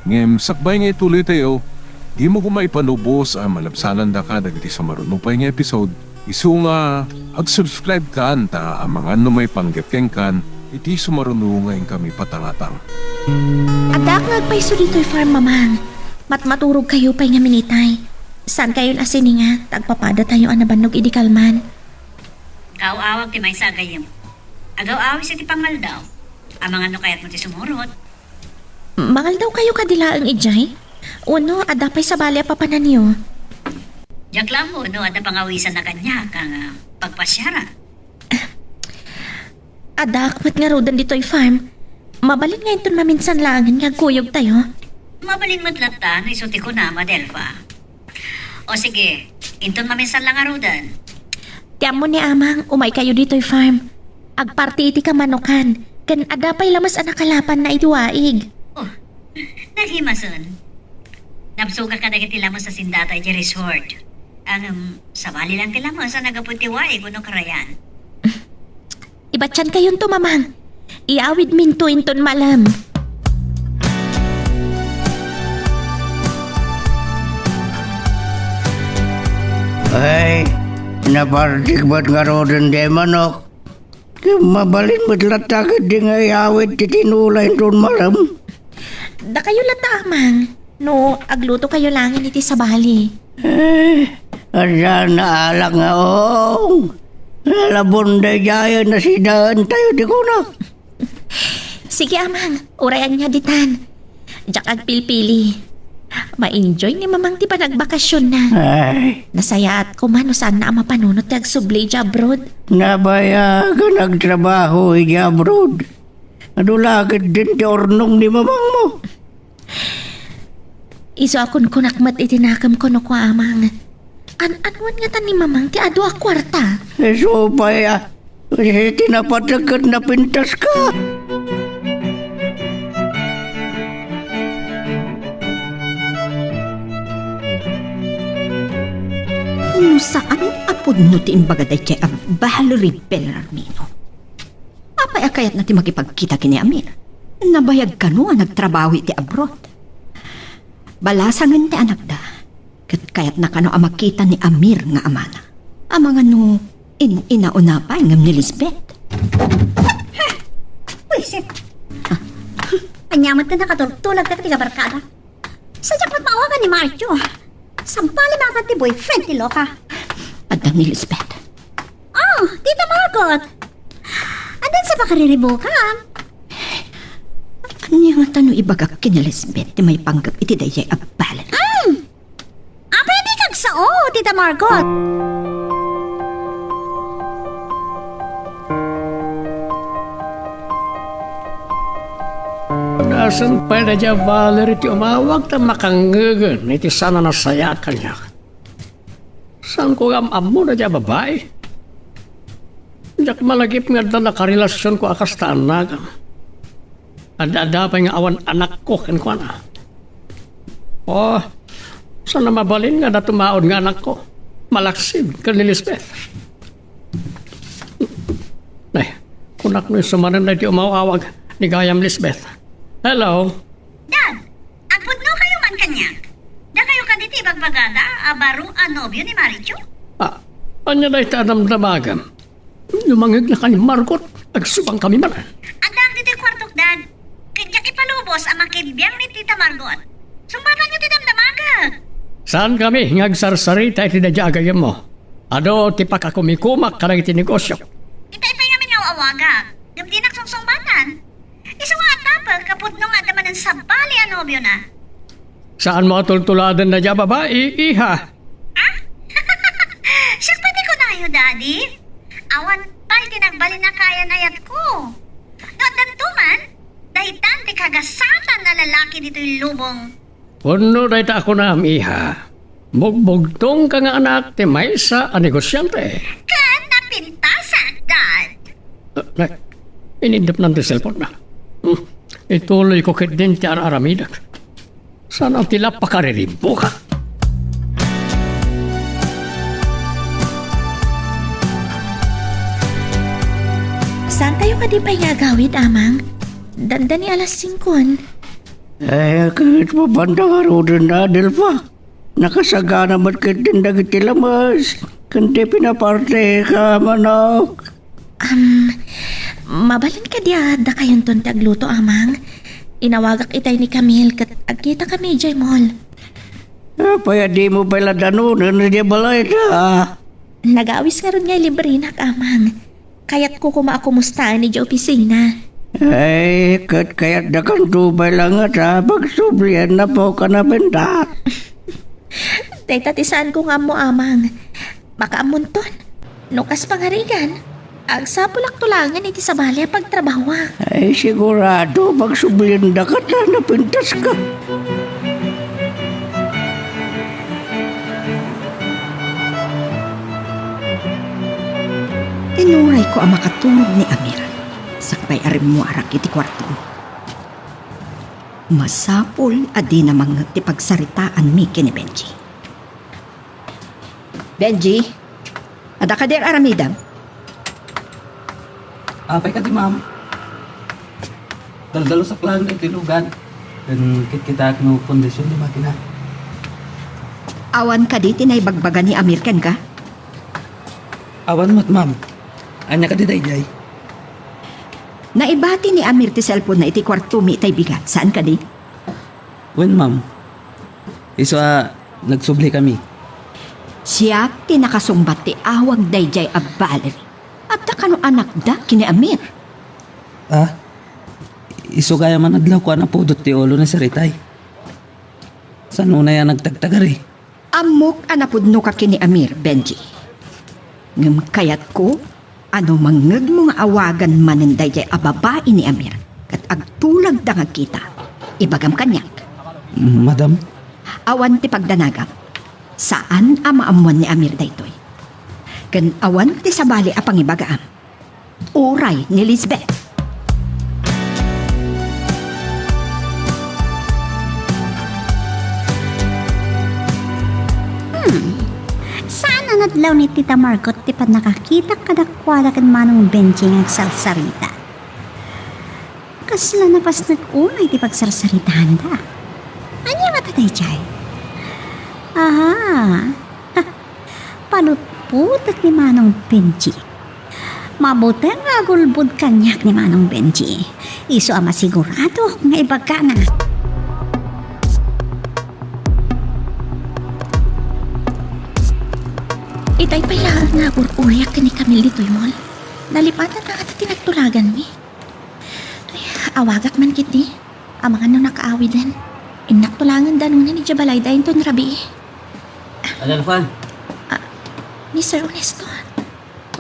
Ngem sakbay nga ituloytayo, dimo koma ipanubos a malabsanandaka dagiti sumaruno pay nga episode. Isu nga ag-subscribe kan ta amangan no maipanggep kenkan iti sumaruno nga inkami patangatang. Addaak nga agpayso ditoy farm, Mamang. Matmaturog kayo pay ngamin itay. Saan kayon a sininga ta agpapadatayo a nabannog idi kalman. Kaaw-awag ti maysa a gayyem. Agaw-awis iti pangaldaw. Amangan no kayatmo ti sumurot. Mangaldaw kayo kadi laeng idiay? Wenno adda pay sabali a papananyo? Diak la ammo no adda pangawisan a kaniak nga pagpasiara. Addaak met ngaruden ditoy farm. Mabalin nga inton maminsan laengen nga agkuyogtayo? Mabalin met latta no isu ti kunam, Adelfa. O sige, inton maminsan la ngaruden. Ti ammo ni Amang, umay kayo ditoy farm. Agparti iti kamanokan, ken adda pay lames a nakalapanna iti waig. Oh, nagimasen. Nabsogak kadagiti lames a sindata iti resort. Ngem, sabali lang ti lames a nagapu iti waig wenno karayan. Ibatian kayonto, Mamang. Iawidminto inton malem. Ay, napartik met ngaruden diay manok. Ngem mabalin met latta ketdi nga iawid ti tinola inton malem. Dakayo latta, Amang. No, agluto kayo laengen iti sabali. Eh, adda naalak nga ong. Nalabon daydiayen a sidaentayo ti kunak. Sige, Amang. Uray ania ditan. Diak agpilpili. Ma-enjoy ni Mamang ti panagbakasionna. Ay. Nasayaat koma no saanna a mapanunot ti agsubli idiay abroad. Nabayagan agtrabaho idiay abroad. Adu la ketdin ti urnong ni Mamangmo. Isu a kunkunak met iti nakemko no kua, Amang. An-anuan ngata ni Mamang ti adu a kuarta? Isu pay a, iti napateg ket napintaska. No saan a pudno ti imbaga daydiay a Valerie Bellarmino. Apay a kayatna ti makipagkita ken ni Amir? Nabayag kano a nagtrabaho iti abroad. Balasangen ti anakda, ket kayatna kano a makita ni Amir nga amana. Amangan no in-inauna pay ngem ni Lisbeth. Buisit. Ah. Ania met ti nakaturtulag dagiti kabarkada? Sadiak met maawagan ni Marco. Sabali makan ti boyfriend ti Loka. Adda ni Lisbeth. Oh, Tita Margot. Adda sa pakariribukan? Ania ngata no ibagak ken ni Lisbeth ti maipanggep iti daydiay a Valerie? Mm. Apay a dika agsao, Tita Margot? Nasaan pay daydiay a Valerie ti umawag ta makangngegen iti saan a nasayaat kaniak? Saanko nga am-ammo daydiay a babai. Diak malagip nga adda nakarelasionko a kasta a nagan. Adda-adda pay nga awan anakko kenkuana. Oh, saan a mabalin nga adda tumaud nga anakko, malaksid ken ni Lisbeth. Ay, kunak no isu manen daydiay umaw-awag ni gayam Lisbeth. Hello? Dad, agpudno kayo man kaniak? Dakayo kadi ti ibagbagada a baro a nobio ni Maricho? Ah, ania dayta a damdamagam? Lumangegna ken ni Margot, agsubang kami man. Addaak ditoy kuartok, Dad. Ket diak ipalubos a makibiang ni Tita Margot. Sungbatanyo ti damdamagek. Saan kami nga agsarsarita iti daydiay a gayyemmo? Adu ti pakakumikumak kadagiti negosiok. Itay pay ngamin nga aw-awagak, ngem dinak sungsungbatan. Isu nga adda pay, kapudno nga adda manen sabali a nobiona. Saanmo a tultuladen daydiay a babai, iha? Ah? Siak pay ti kunayo, Daddy. Awan pay ti nagbalin a kayan-ayatko. No addanto man, daytan ti kagasatan a lalaki ditoy lubong. Wenno dayta a kunam, iha, bugbugtongka nga anak ti maysa a negosiante. Ken napintasak, Dad. Ah, nay, inindepnan ti cellphone-na. Hmm, ituloyko ketdin ti ar-aramidek. Saan a ti la pakariribuka? Saantayo kadi pay nga agawid, Amang? Dandani alas singkon. Eh, ket mabanda ngaruden, Adelfa. Nakasagana met ketdin dagiti lames ken ti pinaparteka a manok. Am, mabalin kadi a dakayonton ti agluto, Amang? Inawagak itay ni Camille ket agkitakami idiay mall. Apay a dimo pay la danonen idiay balayda? Nagawis ngarud nga ilibrinak, Amang. Kayatko koma a kumustaen idiay opisina. Ay, ket kayatdakanto pay la ngata a pagsublian, napaw ka na, Benda? Dayta ti saanko nga ammo, Amang. Makaammonton, no kas pangarigan, agsapulakto laengen iti sabali a pagtrabahoak. Ay, sigurado, pagsubliandaka ta napintaska. Inurayko a makaturog ni Amir, sakbay a rimmuarak iti kuarto. Masapul a dina mangngeg ti pagsaritaanmi ken ni Benji. Benji, adda kadi ar-aramidem? Apay kadi, ma'am? Daldalusak laeng daytoy lugan. Ken kitkitaak no kondisyon ti makina. Awan kadi ti naibagbaga ni Amir kenka? Awan met, ma'am. Ania kadi daydiay? Naibati ni Amir ti cellphone-na iti kuartomi itay bigat, saan kadi? Wen, ma'am. Isu a nagsubli kami. Siak ti nakasungbat ti awag daydiay a Valerie. Adda kano anakda ken ni Amir? Ah? Isu gayam a nadlawko a napudot ti ulo ni Saritay. Saan unay a nagtagtagari? Ammok a napudnoka ken ni Amir, Benji. Ngem kayatko a no mangngegmo nga awagan manen daydiay a babai ni Amir ket agtulagda nga agkita, ibagam kaniak. Madam? Awan ti pagdanagam. Saan a maammoan ni Amir daytoy. Ken awan ti sabali a pangibagaam. Uray ni Lisbeth. Hmm. Saan a nadlaw ni Tita Margot ti pannakakitak kadakuada ken Manong Benji nga agsarsarita? Kasla napasnek unay ti pagsarsaritaanda. Ania ngata daydiay? Aha. Ha, palutpotek ni Manong Benji. Mabuteng nga agulbod kaniak ni Manong Benji. Isu a masiguradok nga ibagana. Itay pay laeng nga agur-uriak ken ni Camille ditoy mall. Nalipatan na ngata ti nagtulaganmi. Ay, awagak man ketdi. Amangan no nakaawiden. Innak to laengen danongen idiay balayda inton rabii. Adelfa? Ah, ni Sir Ernesto.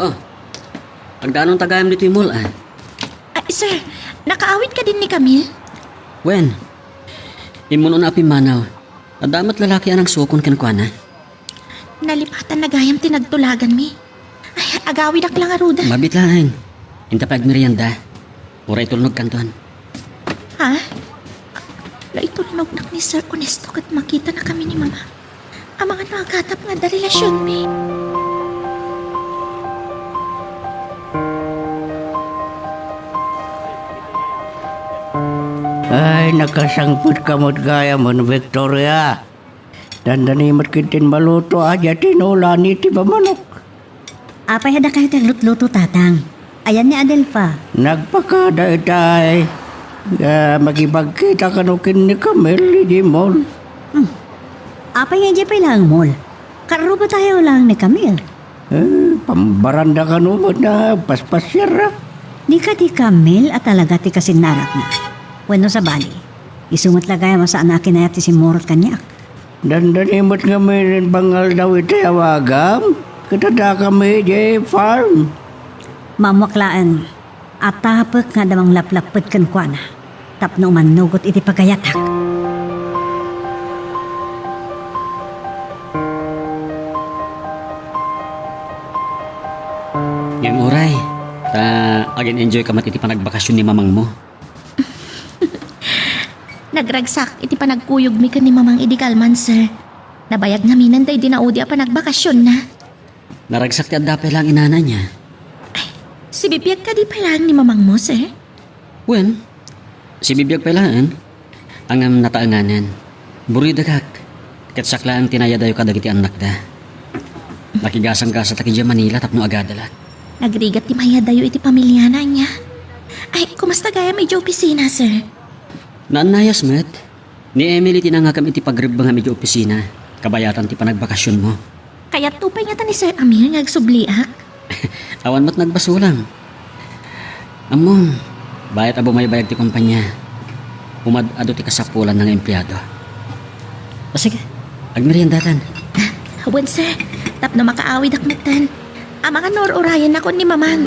Oh, agdanonta gayam ditoy mall, ah. Ah, sir, nakaawid kadin ni Camille? Wen, immuno a pimmanaw. Adda met lalaki a nangsukon kenkuana. Nalipatan na gayam ti nagtulaganmi. Ay, agawidak la ngaruden. Mabiit laeng. Inta pay agmerienda. Uray tulnogkanton. Ha? La itulnognak ni Sir Ernesto ket makitanakami ni Mama. Amangan no agatap nga adda relasionmi. Ay, nakasangpetka met gayamen, Victoria. Dandani met ketdin maluto a diay tinola ni ti pamanok. Apay a dakayo ti aglutluto, Tatang? Ayan ni Adelfa? Nagpakada itay. Ah, makipagkita kano ken ni Camille idiay mall. Hmm. Apay nga idiay pay laeng mall? Karrubatayo laeng ni Camille. Eh, pambaranda kano met nga paspasiar, ah. Di kadi Camille a talaga ti kasinnarakna? Wenno sabali, isu met la gayam a saan a kinayat ti simmurot kaniak. Dandani met ngamin pangaldaw iti awagam, ket addakami idiay farm. Maammoak laeng a tapek nga adda manglaplapped kenkuana tapno umannugot iti pagayatak. Ngem uray, ta agin-enjoyka met iti panagbakasion ni mamangmo. Nagragsak iti panagkuyogmi ken ni Mamang idi kalman, sir. Nabayag ngaminen daydi naudi a panagbakasionna. Naragsak ti adda pay laeng inana ania. Ay, sibibiag kadi pay laeng ni mamangmo, sir? Wen, sibibiag pay laeng. Ngem nataenganen. Buridagak. Ket siak laeng ti naayadayo kadagiti annakda. Nakigasanggasat idiay Manila tapno agadalak. Nagrigat ti maayadayo iti pamiliana ania. Ay, kumusta gayam idiay opisina, sir? Naannayas met. Ni Emily ti nangakem iti pagrebbengam idiay opisina, kabayatan ti panagbakasionmo. Kayatto pay ngata ni Sir Amir nga agsubliak? Awan met nagbasolam. Ammom, bayat a bumaybayag ti kompania. Umad-adu ti kasapulanna nga empleado. O sige, agmeriendatan. Wen, sir, tapno makaawidak metten. Amangan no ur-urayennakon ni Mamang.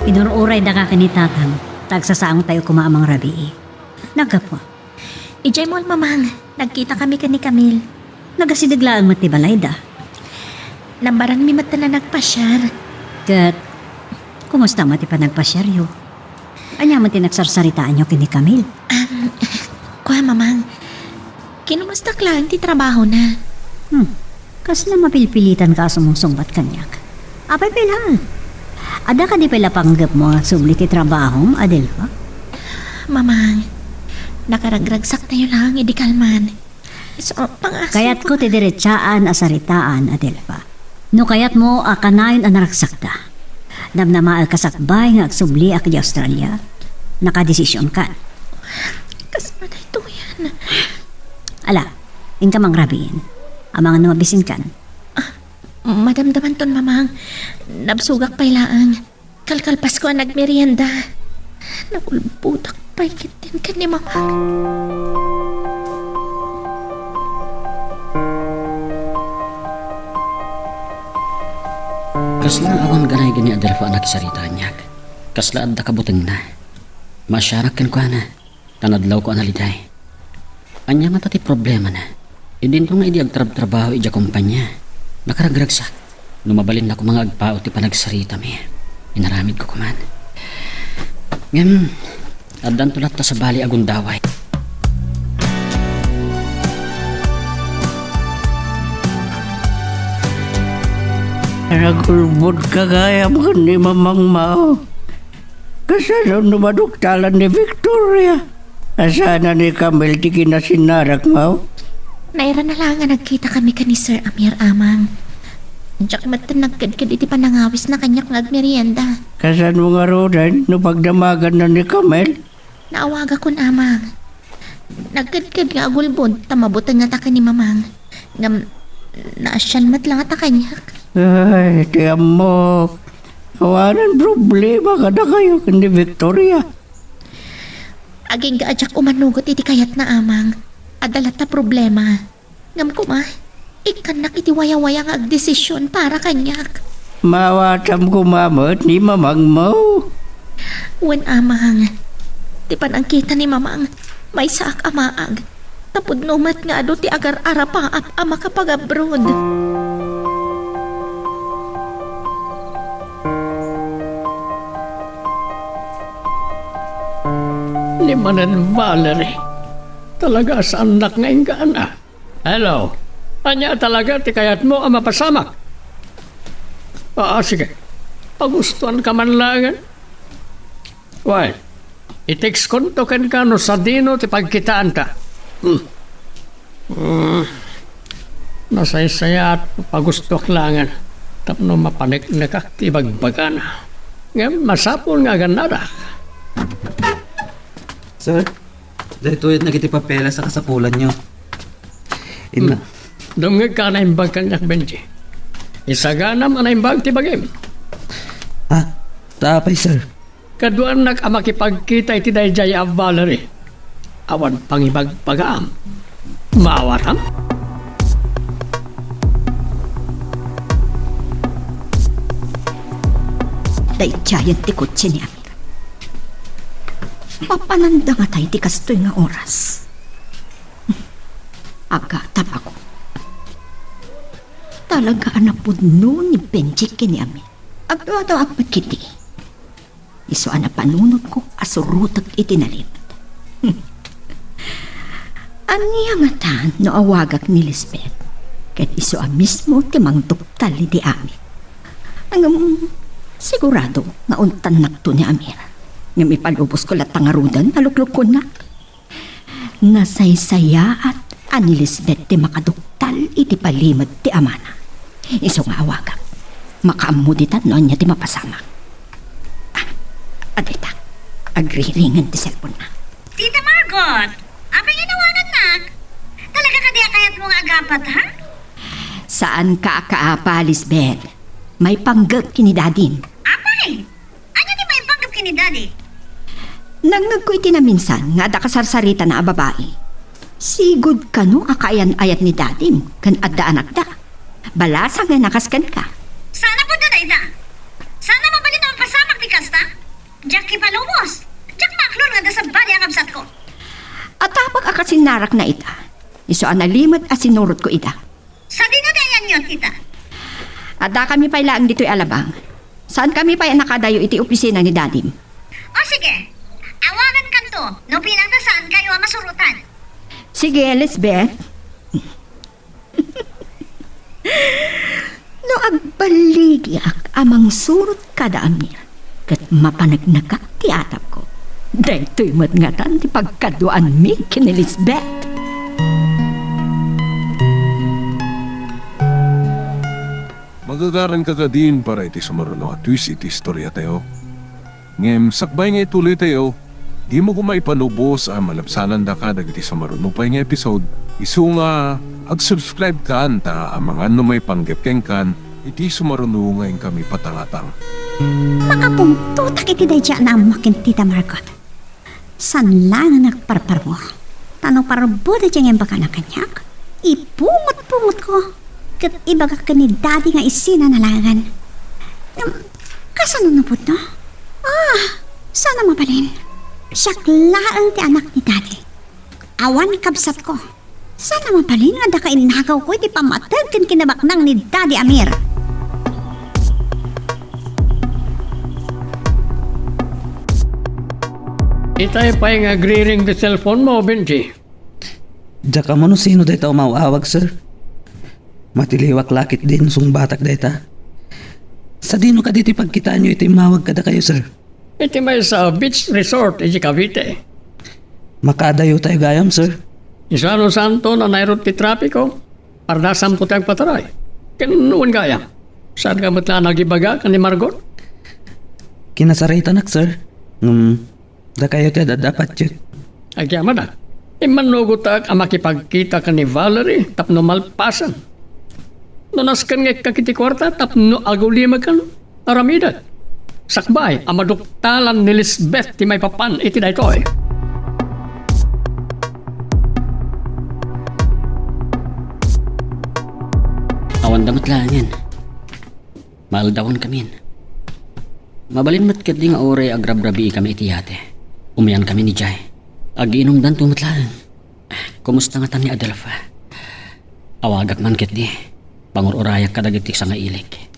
Inur-uraydaka ken ni Tatang, ta agsasaangotayo koma a mangrabii. Naggapu. Idiay mall, Mamang, nagkitakami ken ni Camille. Nagasideg laeng met ti balayda. Nambaranmi metten a nagpasiar. Ket, kumusta met ti panagpasiaryo? Ania met ti nagsarsaritaanyo ken ni Camille? Am, kua, Mamang. Kinumustak laeng ti trabahona. Hmm. Kasla mapilpilitanka a sumungsungbat kaniak. Apay pay laeng? Adda kadi pay la panggepmo nga agsubli ti trabahom, Adelfa? Mamang, nakaragragsaktayo laeng idi kalman. Isu a pangasim. Kayatko ti diretsaan a saritaan, Adelfa. No kayatmo a kanayon a naragsakda, namnamaek a sakbay nga agsubliak idiay Australia, nakadesisionkan. Kasano daytoyen? Ala, inka mangrabiin. Amangan no mabisinkan. Ah, madamdamanton, Mamang. Nabsogak pay laeng. Kalkalpasko a nagmerienda. Nagulbodak Pay ketdin ken ni Mamang. Kasla awan ganay ken ni Adelfa a nakisarita kaniak. Kasla adda kabutengna. Maasiarak kenkuana. Tan adlawko a naliday. Ania ngata ti problemana? Idinto nga idi agtrabtrabaho idiay kompania, nakaragragsak. No mabalinna koma nga agpaut ti panagsaritami, inaramidko koman. Ngem, addanto latta sabali a gundaway. Nagulbod ka gayam ken ni Mamang Mao. Kasano no maduktalan ni Victoria? Asana ni Camille ti kinasinarakmo? Nairana la nga nagkitakami ken ni Sir Amir, Amang. Diak met nagkedked iti panangawisna kaniak nga agmerienda. Kasano ngaruden no pagdamaganna ni Camille? Naawagakon, Amang. Nagkedked nga agulbod ta mabuteng ngata ken ni Mamang. Ngem, naasian met la ngata kaniak. Ay, ti ammok. Awanen problema kadakayo ken ni Victoria. Agingga a diak umanugot iti kayatna, Amang. Adda latta problema. Ngem koma, ikkannak iti wayawaya nga agdesision para kaniak. Maawatam koma met ni Mamangmo. Wen, Amang, ti panangkita ni Mamang, maysaak a maag. Ta pudno met nga adu ti agar-arapaap a makapag-abroad. Ni manen Valerie, talaga a saannak nga inggana. Hello. Ania talaga ti kayatmo a mapasamak? Ah, sige. Pagustuanka man laengen. Well, i-textkonto kenka no sadino ti pagkitaanta. Hmm. Hmm. Nasaysayaat, pagustuak laengen tapno mapaneknekak ti ibagbagana. Ngem masapul nga agannadak. Sir, daytoy dagiti papeles a kasapulanyo. Inna. Hmm. Dumngegka a naimbag kaniak, Benji. Isaganam a naimbag ti bagim. Ah, ta apay, sir? Kaduanak a makipagkita iti daydiay a Valerie. Awan pangibagbagaam. Maawatam? Daydiayen ti kotse ni Amir. Mapananda ngata iti kastoy nga oras. Aggatab ako. Talaga a napudno ni Benji ken ni Amir. Agduaduaak met ketdi. Isu a napanunotko a surotek iti nalimed. Ania ngatan no awagak ni Lisbeth? Ket isu a mismo ti mangduktal iti amin. Ngem, sigurado nga untannakto ni Amir. Ngem ipalubosko latta ngaruden a luklukkonnak. Nasaysayaat a ni Lisbeth ti makaduktal iti palimed ti amana. Isu nga awagak. Makaammo ditan no ania ti mapasamak. Ah, adda ita. Agriringen ti cellphone-na. Tita Margot! Apay nga inawagannak? Talaga kadi a kayatmo nga agapat, ha? Saanka a kaapa, Lisbeth. Maipanggep ken ni Dadim. Apay? Ania ti maipanggep ken ni Daddy? Nangngegko iti naminsan nga adda kasarsaritana a babai. Sigud kano a kaayan-ayat ni Dadim ken adda anakda. Balasang nga nakas kenka. Saan a pudno dayta? Saan a mabalin a mapasamak ti kasta? Diak ipalubos. Diak maaklor nga adda sabali a kabsatko. Atabak a kasinnarakna ita. Isu a nalimed a sinurotko ida. Sadino ti ayanyo, tita? Addakami pay laeng ditoy alabang. Saankami pay a nakadayo iti opisina ni Dadim. O, sige. Awagankanto no pinanta saankayo a masurotan. Sige, Lisbeth. No agbaligiak a mangsurot kada Amir, ket mapaneknekak ti atapko. Daytoy met ngatan ti pagkaduaanmi ken ni Lisbeth. Magagaranka kadin para iti sumaruno a twist iti istoriatayo. Ngem sakbay nga ituloytayo, dimo koma ipalubos a malabsanandaka dagiti sumaruno pay nga episode, isu nga ag-subscribe kan ta amangan no maipanggep kenkan iti sumaruno nga inkami patangatang. Makapuntotak iti daydiay a naammoak ken Tita Margot. Saan laeng nga agparparmo? Ta no parbo daydiay nga imbagana kaniak, ipungot-pungotko, ket ibagak ken ni Daddy nga isinana laengen. Ngem, kasano no pudno? Ah, saan a mabalin? Siak laeng ti anak ni Daddy. Awan kabsatko. Saan a mabalin nga adda kainnagawko iti pammateg ken kinabaknang ni Daddy Amir? Itay pay nga agriring ti cellphone mo, Benji. Diak ammo no sino dayta umaw-awag, sir. Matiliwak la ketdin sungbatak dayta. Sadino kadi ti pagkitaenyo iti immawag kadakayo, sir? Iti maysa a beach resort iti Cavite. Makaadayo tayo gayam, sir. Isano santo na nairut ti trapiko? Pardasamko ti agpataray. Ken wen gayam, saan ka met la nagibaga ken ni Margot? Kinasaritanak, sir. Ngem, dakayo ti ad-adda a patiek. Agyamanak, immannugotak a makipagkita ken ni Valerie tapno malpasen. No nasken nga ikkak iti kuarta tapno agulimek, aramidek. Sakbay a maduktalan ni Lisbeth ti maipapan iti daytoy. Awanda met laengen. Maaldawankamin. Mabalin met ketdi nga uray agrabrabiikami iti yate. Umayankami ni Jai. Agiinumdanto met laeng. Kumusta ngata ni Adelfa? Awagak man ketdi. Pangur-urayak kadagiti sangailik.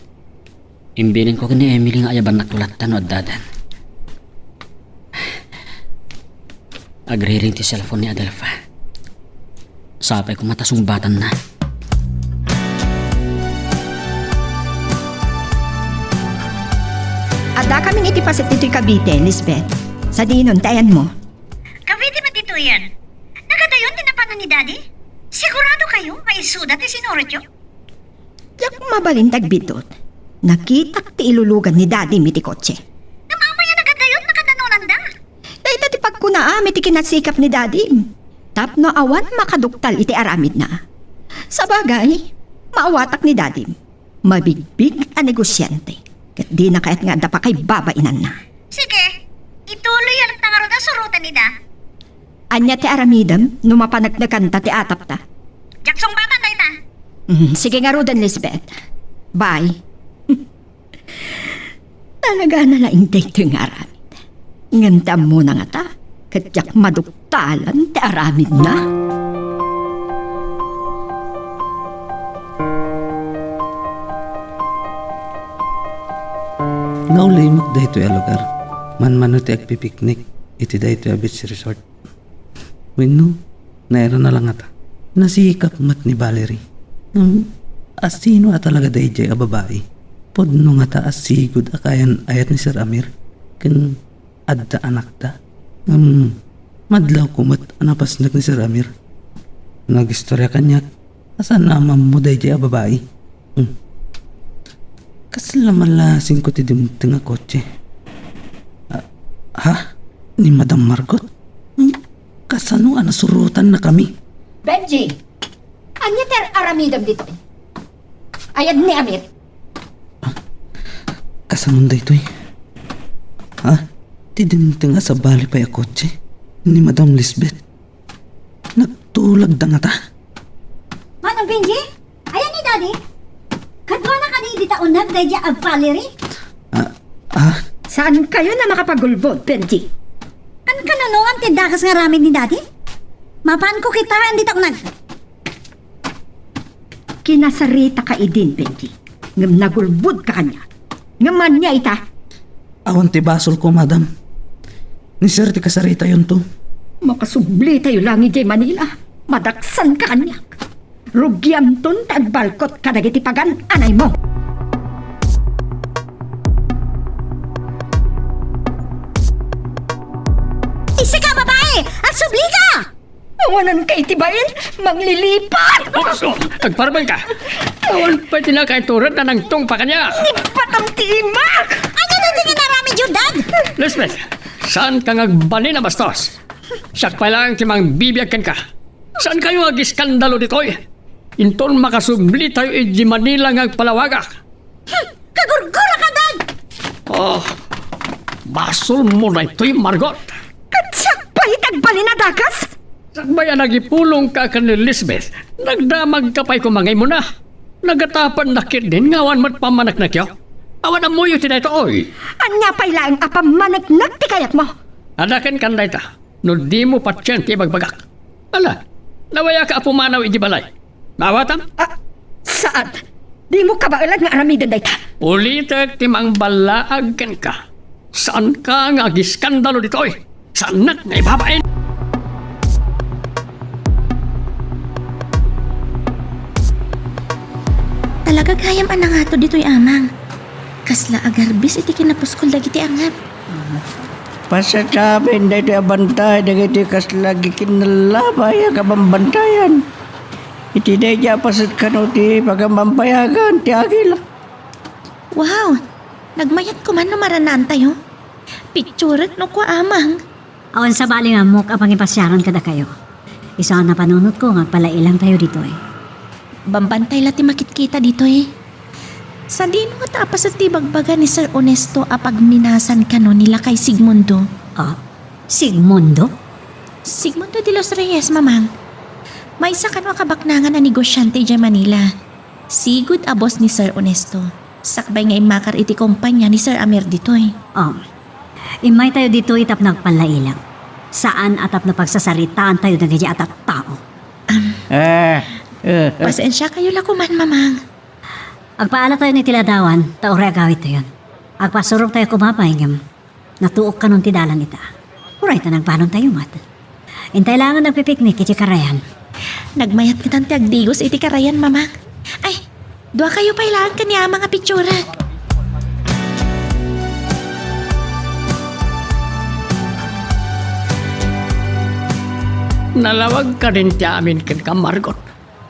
Imbilinko ken ni Emily nga ayabannakto latta no addadan. Agriring ti cellphone ni Adelfa. Sapay koma ta sungbatanna. Addakamin iti paset ditoy Cavite, Lisbeth. Sadinon ti ayanmo? Cavite met ditoyen. Nagadayon ti napanan ni Daddy? Sigurado kayo nga isuda ti sinurotyo? Diak mabalin ti agbiddut. Nakitak ti ilulugan ni Daddy iti kotse. Ngem apay a nagadayonna kada nonanda? Dayta ti pagkunaam iti kinasikap ni Daddy. Tapno awan makaduktal iti aramidna. Sabagay, maawatak ni Daddy. Mabigbig a negosiante. Ket dina kayat nga adda pakaibabainanna. Sige, ituloy a latta ngarud a suroten ida. Ania ti aramidem no mapaneknekanta ti atapta? Diak sungbatan dayta. Mm, sige ngaruden, Lisbeth. Bye. Talaga na laeng daytoy nga aramid. Ngem ti ammona ngata, ket diak maduktalan ti aramidna. Naulimek daytoy a lugar. Manmano ti agpipiknik iti daytoy a beach resort. Wenno, nairana la ngata. Nasikap met ni Valerie. Ngem, asino a talaga daydiay a babai? Pudno ngata a sigud a kayan-ayat ni Sir Amir. Ken adda anakda. Ngem, madlawko met a napasnek ni Sir Amir. Nagistoria kaniak. Saan a maammo daydiay a babai? Hmm. Kasla malasingko ti dimteng a kotse. Ah, ha? Ni Madam Margot? Hmm? Kasano a nasurotannakami? Benji! Ania ti ar-aramidem ditoy? Ayad ni Amir? Ah, kasano daytoy? Ha? Ti dimteng a sabali pay a kotse? Ni Madam Lisbeth? Nagtulagda ngata? Manong Benji? Ayan ni Daddy? Kaduana kadi dita uneg daydiay a Valerie? Ah, ah. Saan kayo na makapagulbod, Benji? An kanunuan ti dakes nga aramid ni Daddy? Mapanko kitaen dita uneg. Kinasarita ka idin, Benji. Ngem nagulbod ka kaniak. Ngem ania ita? Awan ti basolko, madam. Ni sir ti kasaritayonto. Makasubli tayo lang idiay Manila. Madaksan ka kaniak. Rugiamton ta agbalkot kadagiti pagan-anaymo. Isika, babai! Agsubli ka! Awanan ka iti bain, manglilipat! Oras, oh! Agparman ka! Awan pay ti nakaitured a nangtungpa kaniak! Nibbatam ti imak! Ania daytoy nga inaramidyo, Dad? Lisbeth, saan ka nga agbalin a bastos? Siak pay laeng ti mangbibiag kenka. Saan kayo nga agiskandalo ditoy? Inton makasubli tayo iti Manila nga agpalawagak. Hmm, kagurgura ka, Dad! Oh, basolmo daytoy, Margot. Ket siak Agbalin a dakes? Sakbay a nagipulongka ken ni Lisbeth, nagdamagka pay koma nga immuna. Nagatapennak ketdin nga awan met pammaneknekyo. Awan ammoyo ti daytoy. Ania pay laeng a pammaneknek ti kayatmo? Adda kenka dayta, no dimo patien ti ibagbagak. Ala, nawayaka a pumanaw iti balay. Maawatam? Ah, saan. Dimo kabaelan nga aramiden dayta. Ulitek ti mangballaag kenka. Saanka nga agiskandalo ditoy. Saannak nga ibabain. Talaga gayam a nangato ditoy, Amang. Kasla agarbis iti kinapuskol dagiti angep. Pasataben daytoy a bantay dagiti kasla agikinnalabay a kabambantayan. Iti daydi a paset kano ti pagambambayagan ti agila. Wow! Nagmayat koman no marannaantayo. Picturek no kua, Amang. Awan sabali nga ammok a pangipasiaran kadakayo. Isu a napanunotko nga agpalailangtayo ditoy. Bambantay la ti makitkita ditoy. Sadino ngata a paset ti ibagbaga ni Sir Ernesto a pagminasan kano ni Lakay Sigmundo? Ah, Sigmundo? Sigmundo de los Reyes, Mamang. Maysa kano a kabaknangan a negosiante idiay Manila. Sigud a boss ni Sir Ernesto. Sakbay nga immakar iti kompania ni Sir Amir ditoy. Ah, immaytayo ditoy tapno agpallailang. Saan a tapno pagsasaritaantayo dagiti a tattao. Am, Eh, eh, eh. Pasensiakayo la koman, Mamang. Agpaalatayon iti ladawan, ta uray agawidtayon. Agpasuroktayo koma pay ngem natuok kanon ti dalan ita. Uray ta nagbalontayo met. Intay laengen agpipiknik iti karayan. Nagmayat ngatan ti agdigos iti karayan, Mamang. Ay, duakayo pay laeng ken ni Amang a picturek. Nalawag kadin ti amin kenka, Margot.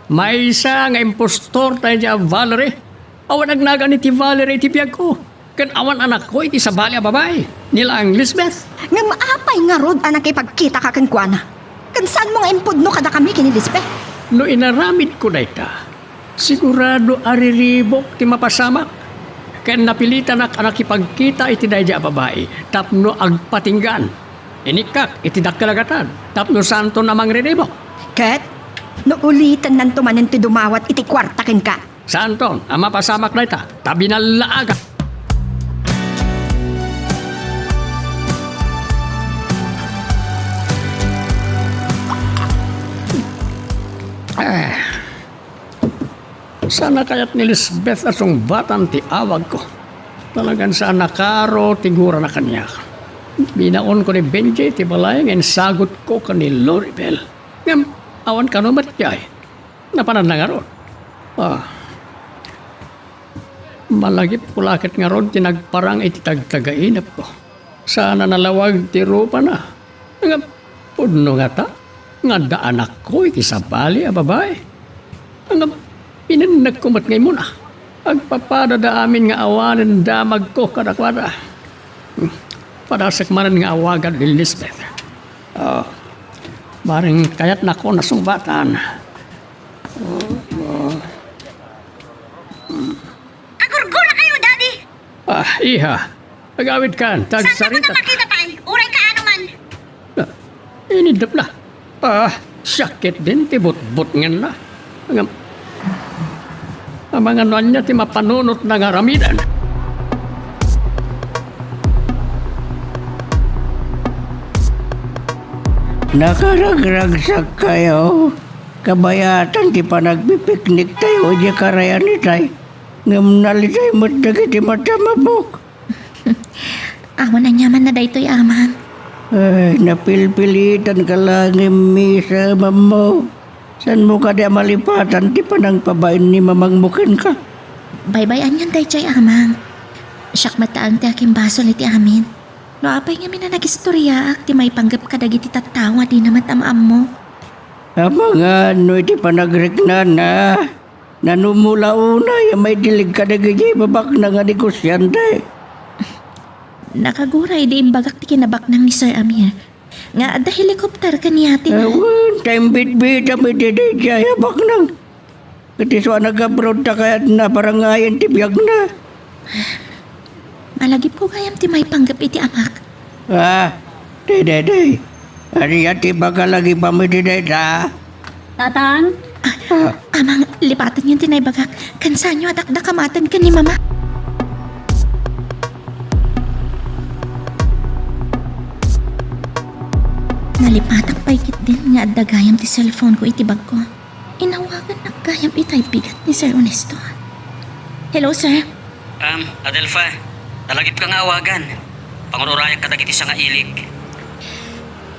Maysa nga impostor daydi a Valerie. Awan agnagan iti Valerie iti biagko. Ken awan anakko iti sabali a babai. Ni laeng Lisbeth. Ngem apay ngarud a nakipagkitaka kenkuana? Ken saanmo nga impudno kadakami ken ni Lisbeth? No inaramidko dayta, sigurado a riribok ti mapasamak. Ken napilitanak a nakipagkita iti daydi a babai tapno agpatinggaan. Inikkak iti dakkel a gatad tapno saanton a mangriribok. Ket no ulitennanto manen ti dumawat iti kuarta kenka. Saanton a mapasamak dayta, ta binallaagak. Eh, saan a kayat ni Lisbeth a sungbatan ti awagko. Talagan saan a karo ti gurana kaniak. Binaonko ni Benji ti balay nga insagutko ken ni Loribel. Ngem, awan kano met idiay. Napananna ngarud. Ah. Malagipko la ket ngarud ti nagparang iti tagtagainepko. Saan a nalawag ti rupana. Ngem, pudno ngata nga adda anakko iti sabali a babai. Ngem, pinennekko met nga immuna. Agpapadada amin nga awanen damagko kadakuada. Hmm. Padasek manen nga awagan ni Lisbeth. Ah, bareng kayatnakon a sungbatan. Agurgurakayo, Daddy! Ah, iha. Agawidkan, ta agsarita. Saan ka ko napakita pay? Uray kaano man. Ah, inidep na. Ah, sakit din ti butbutngenna. Ngem, amangan no ania ti mapanunotna nga aramiden. Nakaragragsakkayo. Kabayatan ti panagpipikniktayo idiay karayan itay. Ngem nalitay met dagiti matamapok. Awan aniamanna daytoy, Amang. Ay, napilpilitanka la ngem misa, mammo. Saanmo kadi a malipatan ti panangpabain ni mamangmo kenka? Baybay-anyon daytoy, Amang. Siak met laeng ti akimbasol iti amin. No apay ngamin a nagistoriaak ti maipanggep kadagiti tattao a dina met am-ammo. Amangan no iti panagriknana, nanumula unay a maidilig kadagiti babaknang a negosiante. Nakagura idi imbagak ti kinabaknang ni Sir Amir nga adda helicopter ken yate na. Awan, ta imbitbitam iti daydiay a baknang. Ket isu a nag-abroad ta kayatna parangayen ti biagna. Malagipko gayam ti maipanggep iti amak. Ah, daydiay. Ania ti ibaga lagi pamati dayta? Tatang? Ah, Amang, lipatenyo ti naibagak. Kansanyo a dakdakamaten ken ni Mama. Nalipatak pay ketdin nga adda gayam ti cellphone ko iti bagko. Inawagannak gayam itay bigat ni Sir Ernesto. Hello, sir. Um, Adelfa, nalagipka nga awagan. Pangur-urayak kadagiti sangailik.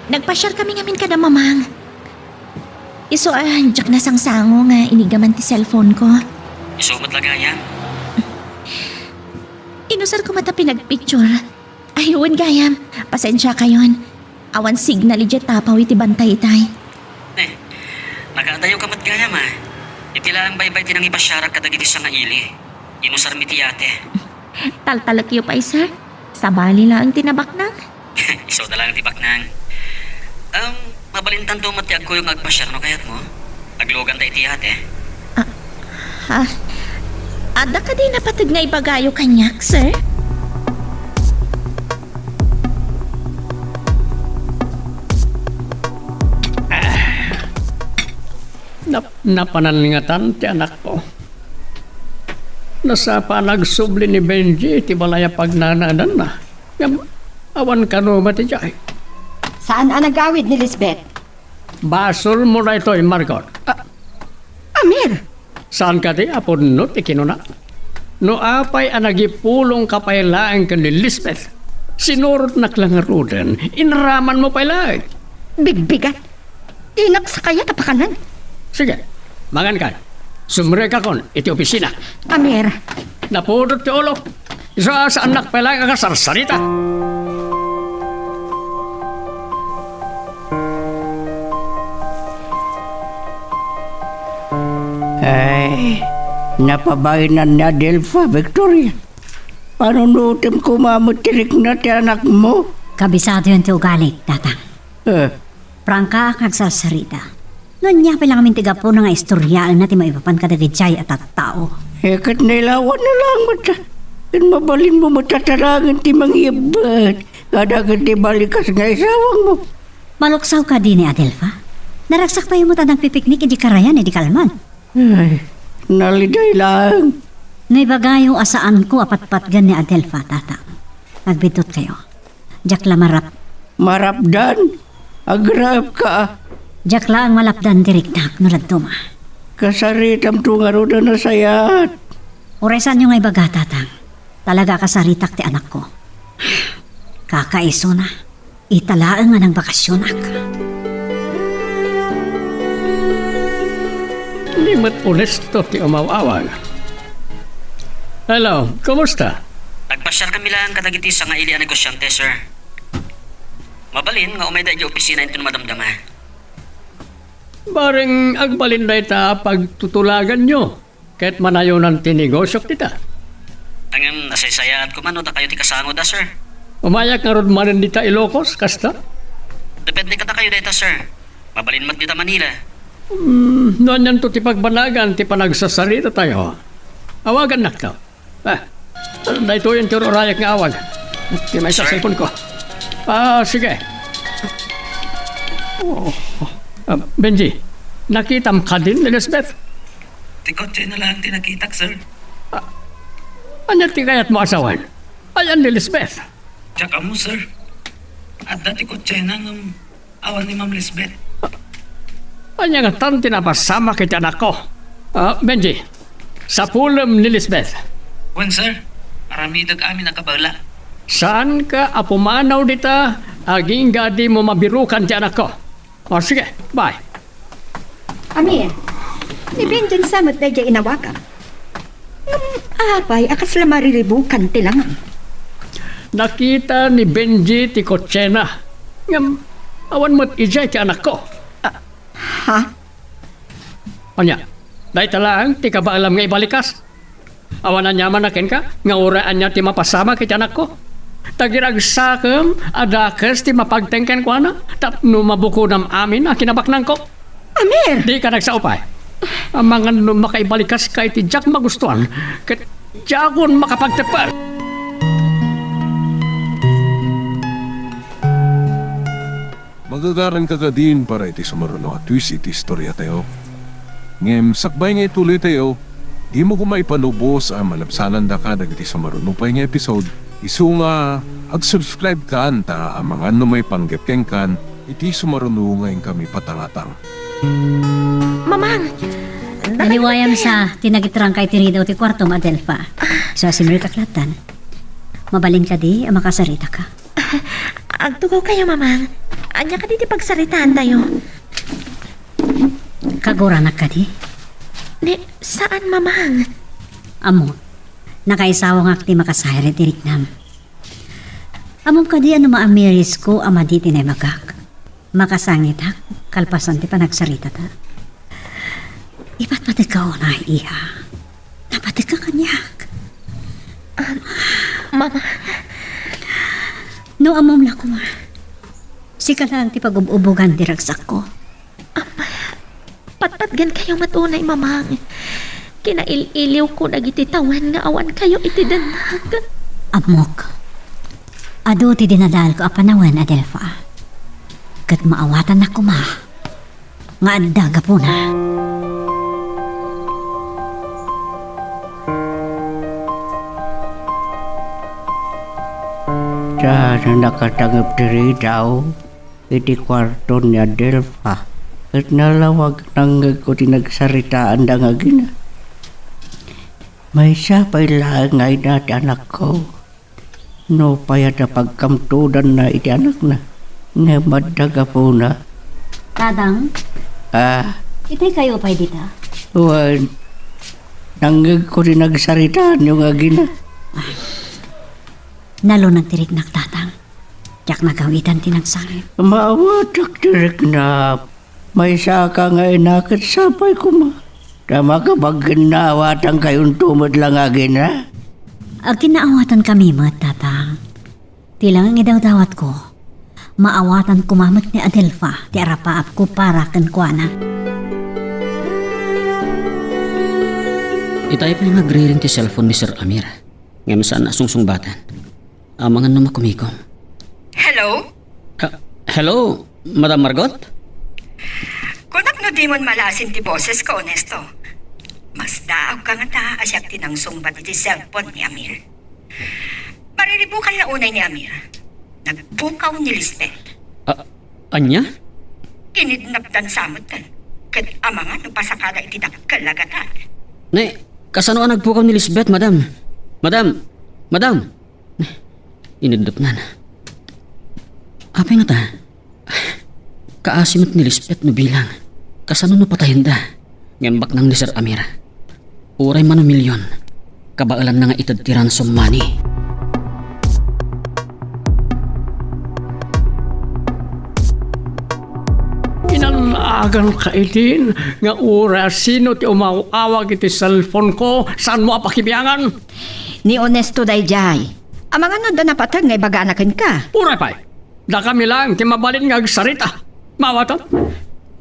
Nagpasiar kami ngamin kada Mamang. Isu a, diak nasangsango nga inigaman ti cellphone ko. Isu met la gayam. Inusar ko met a pinagpicture. Ay, wen gayam. Pasensiakayon. Awan signal idiay tapaw iti bantay itay. Eh, nakaadayo ka met gayam, a. Iti laeng baybay ti nangipasiarak kadagiti sangaili. Inusarmi ti yate. Taltalekyo pay, sir. Sabali laeng ti nabaknang. Isuda laeng ti baknang. Um, mabalintanto met ti agkuyog nga agpasiar no kayatmo. Agluganta iti yate. Ah, ah, adda kadi napateg nga ibagayo kaniak, sir? Nap-, napananingatan ti anakko. Nasapa a nagsubli ni Benji iti balay a pagnanaedanna. Ngem awan kano met idiay. Saan a nagawid ni Lisbeth? Basolmo daytoy, Margot. Ah, Amir! Saan kadi a pudno ti kinuna? No apay a nagipulongka pay laeng ken ni Lisbeth, sinurotnak la ngaruden, inaramanmo pay laeng. Bigbigat! Dinak sakayat a pakanen. Sige, mangankan. Sumrekakon iti opisina. Amir. Napudot ti ulok. Isu a saannak pay laeng a kasarsarita. Ay, napabaenan ni Adelfa, Victoria. Panunutem koma met ti rikna ti anakmo. Kabisadoyon ti ugalik, Tatang. Eh. Prangkaak nga agsarsarita. No ania pay la ngamin ti gapuna nga istoriaenna ti maipapan kadagidiay a tattao? Eh, ket nailawanna laeng met. Ken mabalinmo met a tadangen ti mangiyebbet kadagiti balikas nga isawangmo. Maluksaw kadi ni Adelfa? Naragsak tayo met a nagpipiknik idi karayan idi kalman. Ay, naliday laeng. No ibagayo a saanko a patpatgen ni Adelfa, Tatang, agbiddutkayo. Diak la marap- Marapdan? Agraepka, a. Diak laeng malapdan ti riknak no dadduma. Kasaritamto ngarud a nasayaat. Uray saanyo nga ibaga, Tatang. Talaga a kasaritak ti anakko. Kakaisuna, ita laeng a nangbakasionak. Di met onesto ti umaw-awag. Hello, kumusta? Nagpasiar kami laeng kadagiti sangaili a negosiante, sir. Mabalin nga umayda idiay opisina inton madamdama. Bareng agbalin dayta a pagtutulaganyo ket manayonan ti negosiok dita. Ngem nasaysayaat koma no dakayo ti kasangoda, sir. Umayak ngarud manen dita Ilocos, kasta? Depende kadakayo dayta, sir. Mabalin met dita Manila. Hmm, no anianto ti pagbanagan ti panagsasaritatayo, awagannakto. Ah, daytoyen ti ur-urayak nga awag. Ti maysa cellphone ko. Ah, sige. Oh. Ah, Benji, nakitam kadin ni Lisbeth? Ti kotsena laeng ti nakitak, sir. Ah, ania ti kayatmo a sawen? Ayan ni Lisbeth? Diak ammo, sir. Adda ti kotsena ngem awan ni Ma'am Lisbeth. Ania ngatan ti napasamak iti anakko? Ah, Benji, sapulem ni Lisbeth. Wen, sir. Aramidek amin a kabaela. Saanka a pumanaw dita agingga a dimo mabirukan ti anakko. O, sige, bye. Amir, ni Benjen sa met daydiay inawagam. Ngem apay a kasla mariribukan ti langang? Nakita ni Benji ti kotsena. Ngem awan met idiay ti anakko. Ah, ha? Ania, dayta laeng ti kabaelam nga ibalikas? Awan aniamanna kenka nga uray ania ti mapasamak iti anakko? Ta giragsakem a dakes ti mapagteng kenkuana tapno mabukodam amin a kinabaknangko. Amir! Dika nagsao pay. Amangan no makaibalikas ka iti diak magustuan, ket diakon makapagtepper. Magagaranka kadin para iti sumaruno a twist iti istoriatayo. Ngem sakbay nga ituloytayo, dimo koma ipalubos a malabsanandaka dagiti sumaruno pay nga episode. Isu nga ag-subscribe kan ta amangan no maipanggep kenkan iti sumaruno nga inkami patangatang. Mamang! Naliwayam sa ti nagitrangka iti ridaw ti kuartom, Adelfa. Isu a si Mary kaklatan. Mabalin kadi a makasaritaka? Agtugaw kayo, Mamang. Ania kadi ti pagsaritaan tayo? Kaguranak kadi? Ni, saan, Mamang? Ammok, nakaisawangak ti makasayar iti riknam. Ammom kadi a no maamirisko a madi ti naibagak, makasangitak kalpasan ti panagsaritata. Ipatpatekka unay, iha. Napatekka kaniak. Mamang, No ammom la koma, sika laeng ti pagub-ubogan ti ragsakko. Patpatgen kayo met unay, Mamang. Kinail-iliwko dagiti tawen nga awan kayo iti dennak. Ammok, adu ti dinadaelko a panawen, Adelfa. Ket maawatannak koma nga adda gapuna. Ta no nakatangep ti ridaw iti kuarto ni Adelfa, ket nalawag nangngegko ti nagsaritaanda nga agina. Maysa pay laeng nga ina ti anakko. Nupay adda pagkamtudanna iti anakna, ngem adda gapuna. Tatang, Ah, itay kayo pay dita? Wen, nangngegko ti nagsaritaanyo nga agina. Nalunag ti riknak, Tatang. Diak nagawitan ti nagsangit. Maawatak ti riknam. Maysaka nga ina ket sapay koma. Ta makapagginnaawatankayonto met la nga agina. Agginnaawatankami met, Tatang. Ti la nga idawdawatko, maawatan koma met ni Adelfa ti arapaapko para kenkuana. Itay pay nga agriring ti cellphone ni Sir Amir. Ngem saan a sungsungbatan. Amangan no makumikom. Hello? Ah, hello, Madam Margot? Kunak no dimon malaasin ti bosesko, Onesto. Masdaawka ngata a siak ti nangsungbat iti cellphone ni Amir. Mariribukan la unay ni Amir. Nagpukaw ni Lisbeth. Ah, ania? Kinidnapdan sa met. Ket amangan no pasakada iti dakkel a gatad. Ne, kasano a nagpukaw ni Lisbeth, Madam? Madam! Madam! Inidnapdan. Apay ngata? Kaasi met ni Lisbeth no bilang. Kasano no patayenda? Ngem baknang ni Sir Amir. Uray mano milyon, kabaelanna nga ited ti ransom money. Inallaaganka idin nga uray sino ti umaw-awag iti cellphone ko, saanmo a pakibiangan? Ni Onesto daydiay. Amangan no adda napateg nga ibagana kenka. Uray pay, dakami laeng ti mabalin nga agsarita. Maawatan?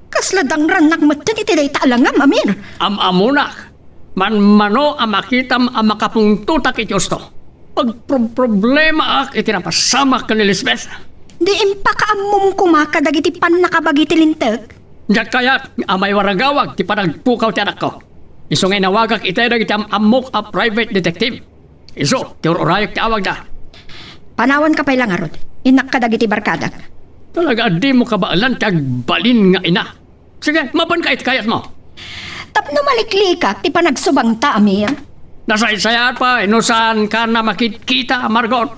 Kasla dangrannak metten iti dayta a langam, Amir. Am-amonak. Manmano a makitam a makapungtotak iti usto. Agproproblemaak iti napasamak ken ni Lisbeth. Di impakaammom koma kadagiti pannakabagi ti linteg? Diak kayat a maiwaragawag ti panagpukaw ti anakko. Isu nga inawagak itay dagiti am-ammok a private detective. Isu ti ur-urayek ti awagda. Panawanka pay la ngarud. Innak kadagiti barkadak. Talaga a dimo kabaelan ti agbalin nga ina. Sige, mapanka iti kayatmo. Tapno maliklikak ti panagsubangta, Amir. Nasaysayaat pay no saanka a makitkita, Margot.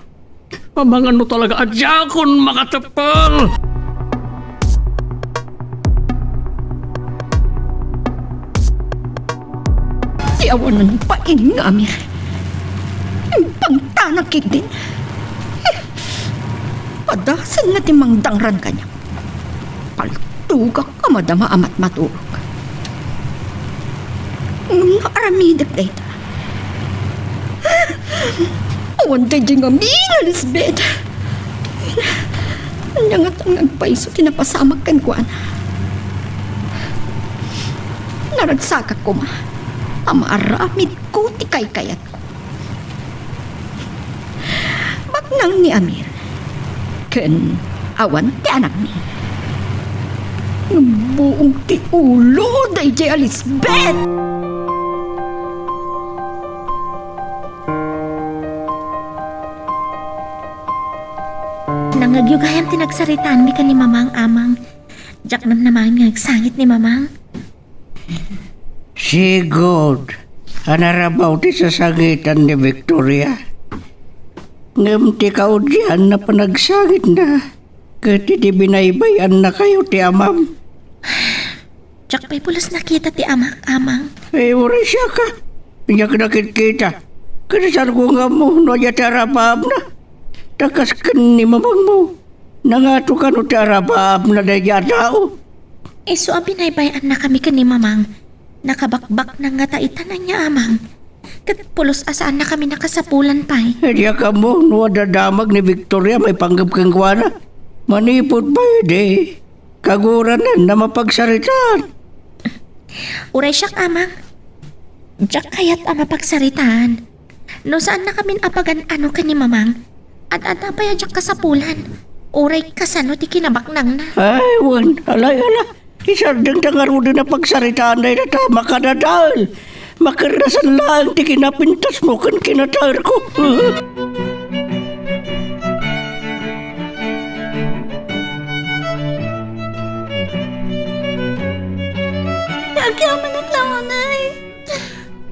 Amangan no talaga a diakon makatepel. Ti awanan pain nga, Amir. Imbangtanak ketdin. Padasen nga ti mangdangran kaniak. Paltogak a madama a matmaturog. Ngem no aramidek dayta, awan daydiay ngamin a Lisbeth. Ania ngatan nga agpayso ti napasamak kenkuana? Naragsakak koma a maaramidko ti kaykayatko. Baknang ni Amir ken awan ti anakmi. Buong ti ulo daydiay a Lisbeth! Nangngegyo gayam ti nagsaritaanmi ken ni Mamang, Amang. Diak namnamaen nga agsangit ni Mamang. Sigud a narabaw ti sasangitan ni Victoria. Ngem ti kaudian a panagsangitna ket iti binaybay-annakayo ti amam. Diak pay pulos nakita ti amak, Amang. Ay, uray siak a. Diak nakitkita. Ket saanko nga ammo no ania ti arabaabna. Ta kas ken ni mamangmo, nangato kano ti arabaabna daydiay a tao? Isu a binaybay-annakami ken ni Mamang, nakabakbaknang ngata ita ania, Amang. Ket pulos a saannakami nakasapulan pay. Diak ammo no adda damag ni Victoria maipanggep kenkuana. Manipud pay idi, kaguranan a mapagsaritaan. Uray siak, Amang. Diak kayat a mapagsaritaan. No saannakamin a pagan-ano ken ni Mamang, ad-adda pay a diak kasapulan. Uray kasano ti kinabaknangna. Ay, wen, alay, ala. Isardengta ngaruden a pagsaritaan dayta ta makadadael. Makernasan laeng ti kinapintasmo ken kinataerko. Agyamanak la unay.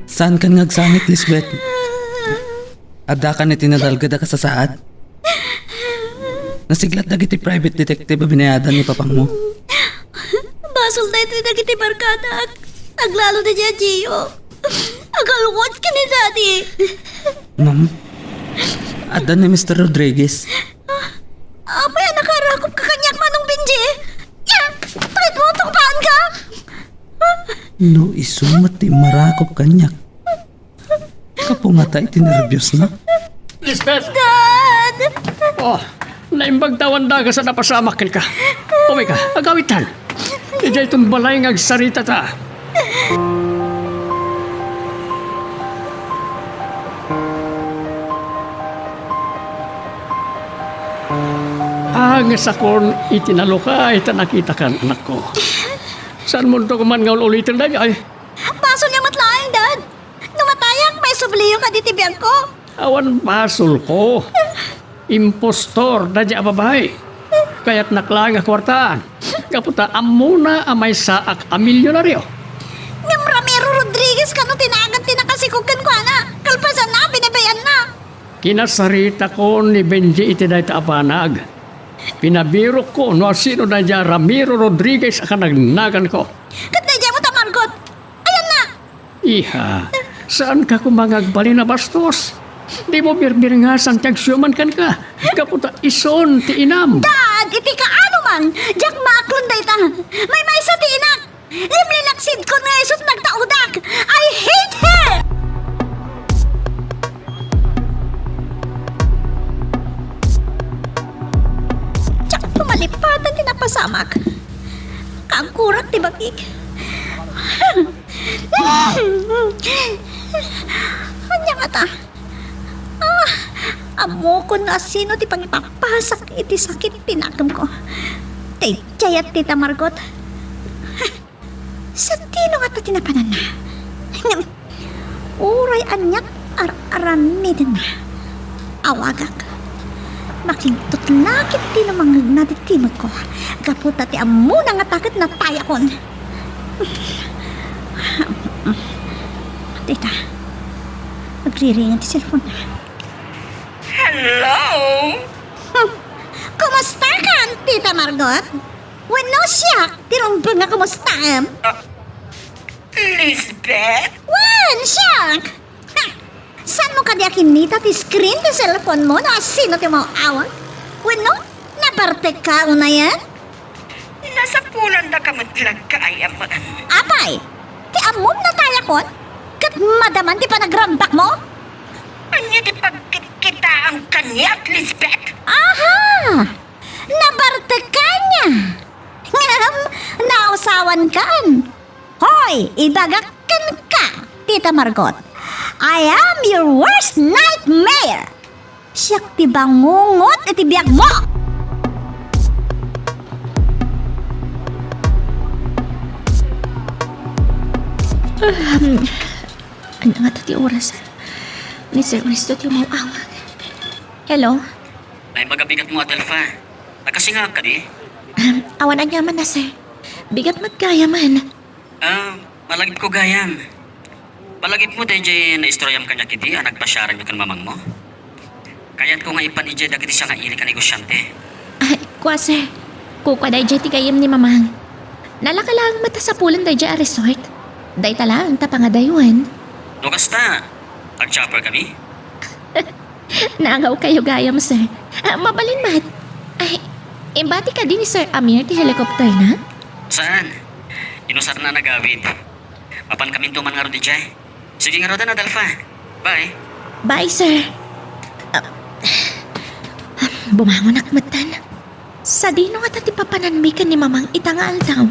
Saankan nga agsangit, Lisbeth? Addakan iti nadalged a kasasaad? Nasiglat dagiti private detective a binayadan ni papangmo. Basol daytoy dagiti barkadak. Aglalo daydiay a Gio. Agalwad ken ni Daddy. Ma'am, adda ni Mister Rodriguez. Apay a nakarakop ka kaniak, Manong Benji? Ya! Bakit mo tukbaan ka? No isu met ti marakop kaniak, gapu ngata iti nerbiosna. Lisbeth! Dad! Oh, naimbag ta awan dagus a napasamak kenka. Umay ka, agawidtan. Idiay ton balay nga agsaritata. Agasakon iti nalukay ta nakitakan, anakko. Saanmonto koma nga ul-uliten daydiay? Basolyo met laeng, Dad. No matayak, maisubliyo kadi ti biagko. Awan basolko. Impostor daydiay a babai. Kayatnak laeng a kuartaan. Gapu ta ammona a maysaak a milionario. Ngem Ramiro Rodriguez kano ti nagan ti nakasikog kenkuana, kalpasanna a binaybay-anna. Kinasaritakon ni Benji iti dayta a banag. Pinabirokko no asino daydiay Ramiro Rodriguez a kanagnaganko. Ket daydiay met a Margot. Ayanna! Iha, saanka koma nga agbalin a bastos? Dimo birbirngasan ti agsiuman kenka, gapu ta isun ti inam. Dad, iti kaano man, diak maaklon dayta. Maymaysa ti inak. Limlinaksidkon nga isut' nagtaudak. I hate her! Diak malipatan ti napasamak. Kagurak ti bagik. Ania ngata? Ah, ammokon nga asino ti pangipapasak iti sakit ti nakemko. Daydiay a Tita Margot. Sadino ngata ti napananna? Ngem, uray aniat ar-aramidenna. Awagak. Makigtutla ketdi no mangngegna ti timekko. Gapu ta ti ammona ngata ket natayakon. Tita, agriring ti cellphone-na. Hello? Hmm. Kumusta ka, Tita Margot? Wenno siak ti rumbeng a kumustaem? Ah, Lisbeth? Wen, siak! Ha! Saanmo kadi a kinnita ti screen ti cellphone-mo no asino ti umawawag? Wenno, nabartek ka unayen? Nasapulanda ka met la gayam. Apay, ti ammom natayakon? Ket madaman ti panagrambakmo? Ania ti pagkitkitaem kaniak, Lisbeth? Aha! Nabartek ka ania? Ngem, nausawan kan. Hoy, ibagak kenka, Tita Margot. I am your worst nightmare. Siak ti bangungot iti biagmo. Ahem. Ania ngata ti oras? Ni Sir Ernesto ti umaw-awag. Hello? Ay, magabigat mo, Adelfa. Nagkasingaak kadi? Ahem, awan aniamanna, sir. Bigat met gayamen. Ah, malagipko gayam. Malagipmo daydiay naistoryam kaniak idi a nagpasiaranyo ken mamangmo? Kayatko nga ipan idiay dagiti sangaili a negosiante. Ay, kua, sir. Kukua daydiay ti gayyem ni Mamang. Nalaka laeng met a sapulen daydiay a resort. Dayta laeng ta pangadayoen. No kasta, ag-chopper kami? Naagaw kayo gayam, sir. Ah, mabalin met. Ay, imbati kadi ni Sir Amir ti helicopter na? Saan? Inusarna a nagawid. Mapan kaminto man ngarud idiay. Sige ngaruden, Adelfa. Bye. Bye, sir. Ah, bumangonak metten. Sadino ngata ti papananmi ken ni Mamang ita nga aldaw?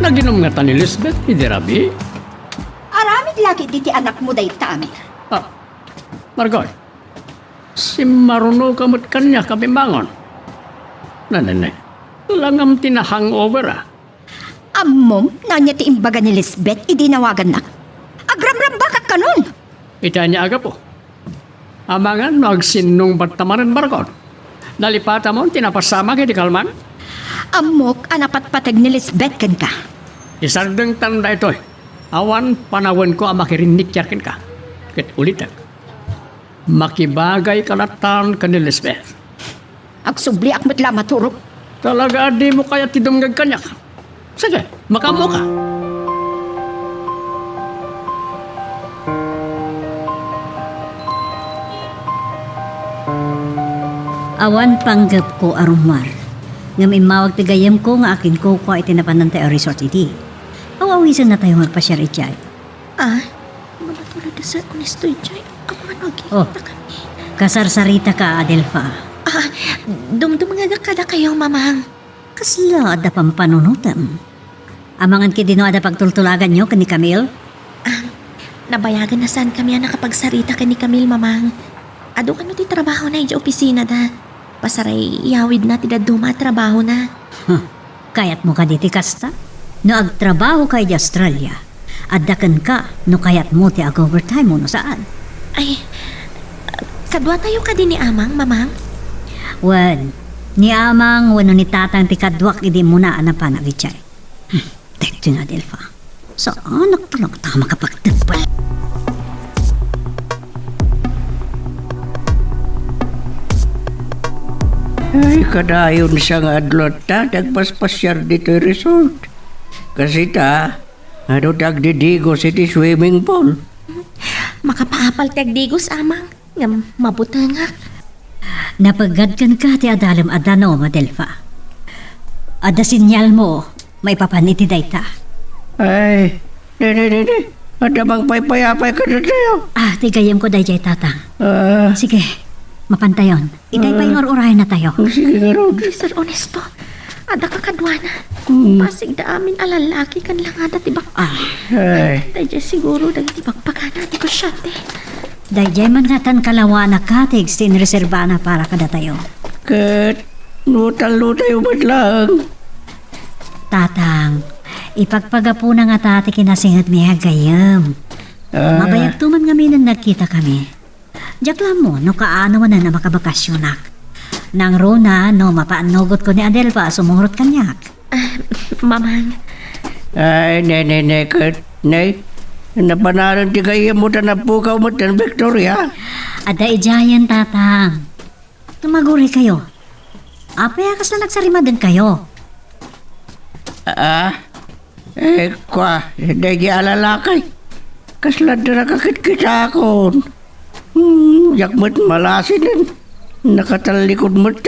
Naginom ngata ni Lisbeth idi rabii? Aramid la ketdi ti anakmo dayta, Amir. Ah, Margoy, simmarunoka met kaniak a bimmangon. Nanenne, langam ti na-hangover, ah. Ammom, no ania ti imbaga ni Lisbeth idi inawagannak? Agramrambakak kanon! Iti ania a gapu? Amangan no agsinnungbatta manen, Margoy? Nalipatamon ti napasamak iti kalman? Ammok a napatpateg ni Lisbeth kenka. Isardengtan daytoy. Awan panawenko a makirinnikiar kenka. Ket ulitek, makibagayka latta ken ni Lisbeth. Agsubliak met la a maturog. Talaga a dimo kayat ti dumngeg kaniak. Sige, makaammoka. Awan panggepko a rummuar, ngem immawag ti gayyemko nga akinkukua iti napanantayo a resort idi. Aw-awisennatayo nga agpasiar idiay. Ah, mano ti Sir Ernesto idiay? Ammom no agkikita kami. Oh, kasarsaritaka, Adelfa. Ah, dumdumngegak kadakayo, Mamang. Kasla adda pampanunotem? Amangan ketdi no adda pagtultulaganyo ken ni Camille? Ah, nabayagen a saan kami a nakapagsarita ken ni Camille, Mamang. Adu kano ti trabahona idiay opisinada. Pasarayawidna ti dadduma a trabahona. Huh. Kayatmo kadi ti kasta? No agtrabahoka idiay Australia, adda kenka no kayatmo ti ag-overtime wenno saan. Ay, kaduatayo kadi ni Amang, Mamang? Wen, ni Amang wenno ni Tatang ti kaduak idi immuna a napanak idiay. Hmm, daytoy nga Adelfa. Saanak talaga ta makapagtembel. Ay, kadayon sa nga adlaw ta, nagpaspasiar ditoy resort. Kasi ta, adu ti agdidigos iti swimming pool. Makapaapal ti agdigos, Amang. Ngem mabutengak. Napeggad kenka ti adalem a danum, Adelfa. Adda sinyalmo maipapan iti dayta. Ay, didi, didi. Adda mangpaypayapay kadatayo. Ah, ti gayyemko daydiay, Tatang. Ah. Sige, mapantayon. Itay pay nga ur-urayennatayo. Sige, ngarud. Ni Sir Ernesto, adda kakaduana. Hmm. Pasigda amin a lallaki ken langada ti bak-, ah. Ay. Daydiay siguro dagiti bakbakana a negosyante. Daydiay man ngatan kalawanaka ti agsinreserbana para kadatayo. Ket no tallotayo met laeng. Tatang, ipagpagapuna ngata ti kinasingedmi a gayyem. Ah. Mabayagto man ngamin a nagkitakami. Diak la ammo no kaano manen a makabakasyonak. Nangruna no mapaannogotko ni Adelfa a sumurot kaniak. Ah, Mamang. Ay, ne, ne, ne, ket, ne, napanaren ti gayyemmo ta napukaw metten, Victoria. Adda idiayen, Tatang. Tumagurikayo. Apay a kasla nagsarimadengkayo? Ah? Eh, kua, daydi a lalaki. Kasla adda nakakitkitakon. Hmm, diak met malasinen. Nakatallikod met.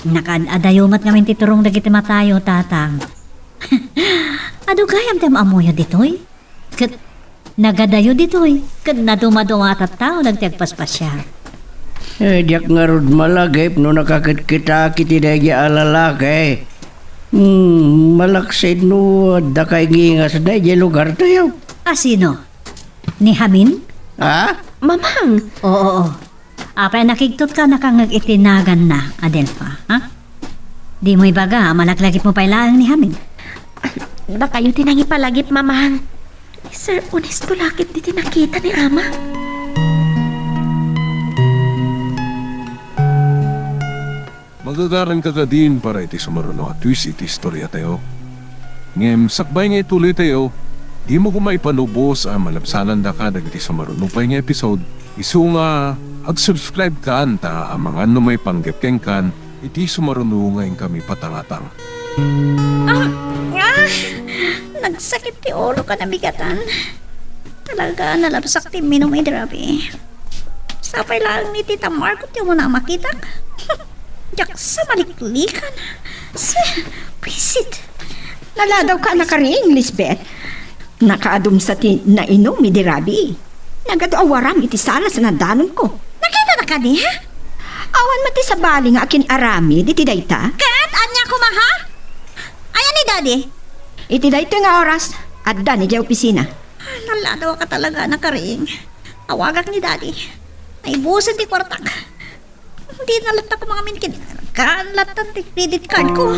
Nakaad-adayo met ngamin ti turong dagiti matayo, Tatang. Adu gayam ti am-ammoyo ditoy? Ket nagadayo ditoy, ket nadumaduma a tattao dagiti agpaspasiar. Eh, diak ngarud malagip no nakakitkitak iti daydi a lalaki. Hmm, malaksid no adda kay ngingas daydi lugartayo. A sino? Ni Hamin? Ha? Mamang! Oo, oo. Apay a nakigtotka a nakangngeg iti naganna, Adelfa, ha? Dimo ibaga a malaglagipmo pay laeng ni Hamid. Dakayo ti nangipalagip, Mamang. Ni Sir Ernesto la ketdi ti nakita ni Ama. Magagaranka kadin para iti sumaruno a twist iti istoriatayo. Ngem sakbay nga ituloytayo, dimo koma ipanubos a malabsanandaka dagiti sumaruno pay nga episode, isu nga ag-subscribe-kan ta amangan no maipanggep kenkan iti sumaruno nga inkami patangatang. Ah! Ah! Nagsakit ti ulo ka nabigatan. Talaga, nalabsak ti minum iti rabii. Sapay laeng ni Tita Marco ti umuna a makitak. Diak sa maliklikan. Se, pisit. Naladaw ka, nakariing, Lisbeth. Nakaadumsa ti nainum idi rabii. Nagadu a waram iti sala sa nadanonko. Nakita na kadi, ha? Awan met ti sabali nga akin-aramid iti dayta. Ket ania koma, ha? Ayan ni Daddy? Iti daytoy nga oras, adda ni diay opisina. Naladaw ka talaga, nakariing. Awagak ni Daddy. Naibusen ti kuartak. Dina latta koma ngamin ken, kaan latta ti credit card ko.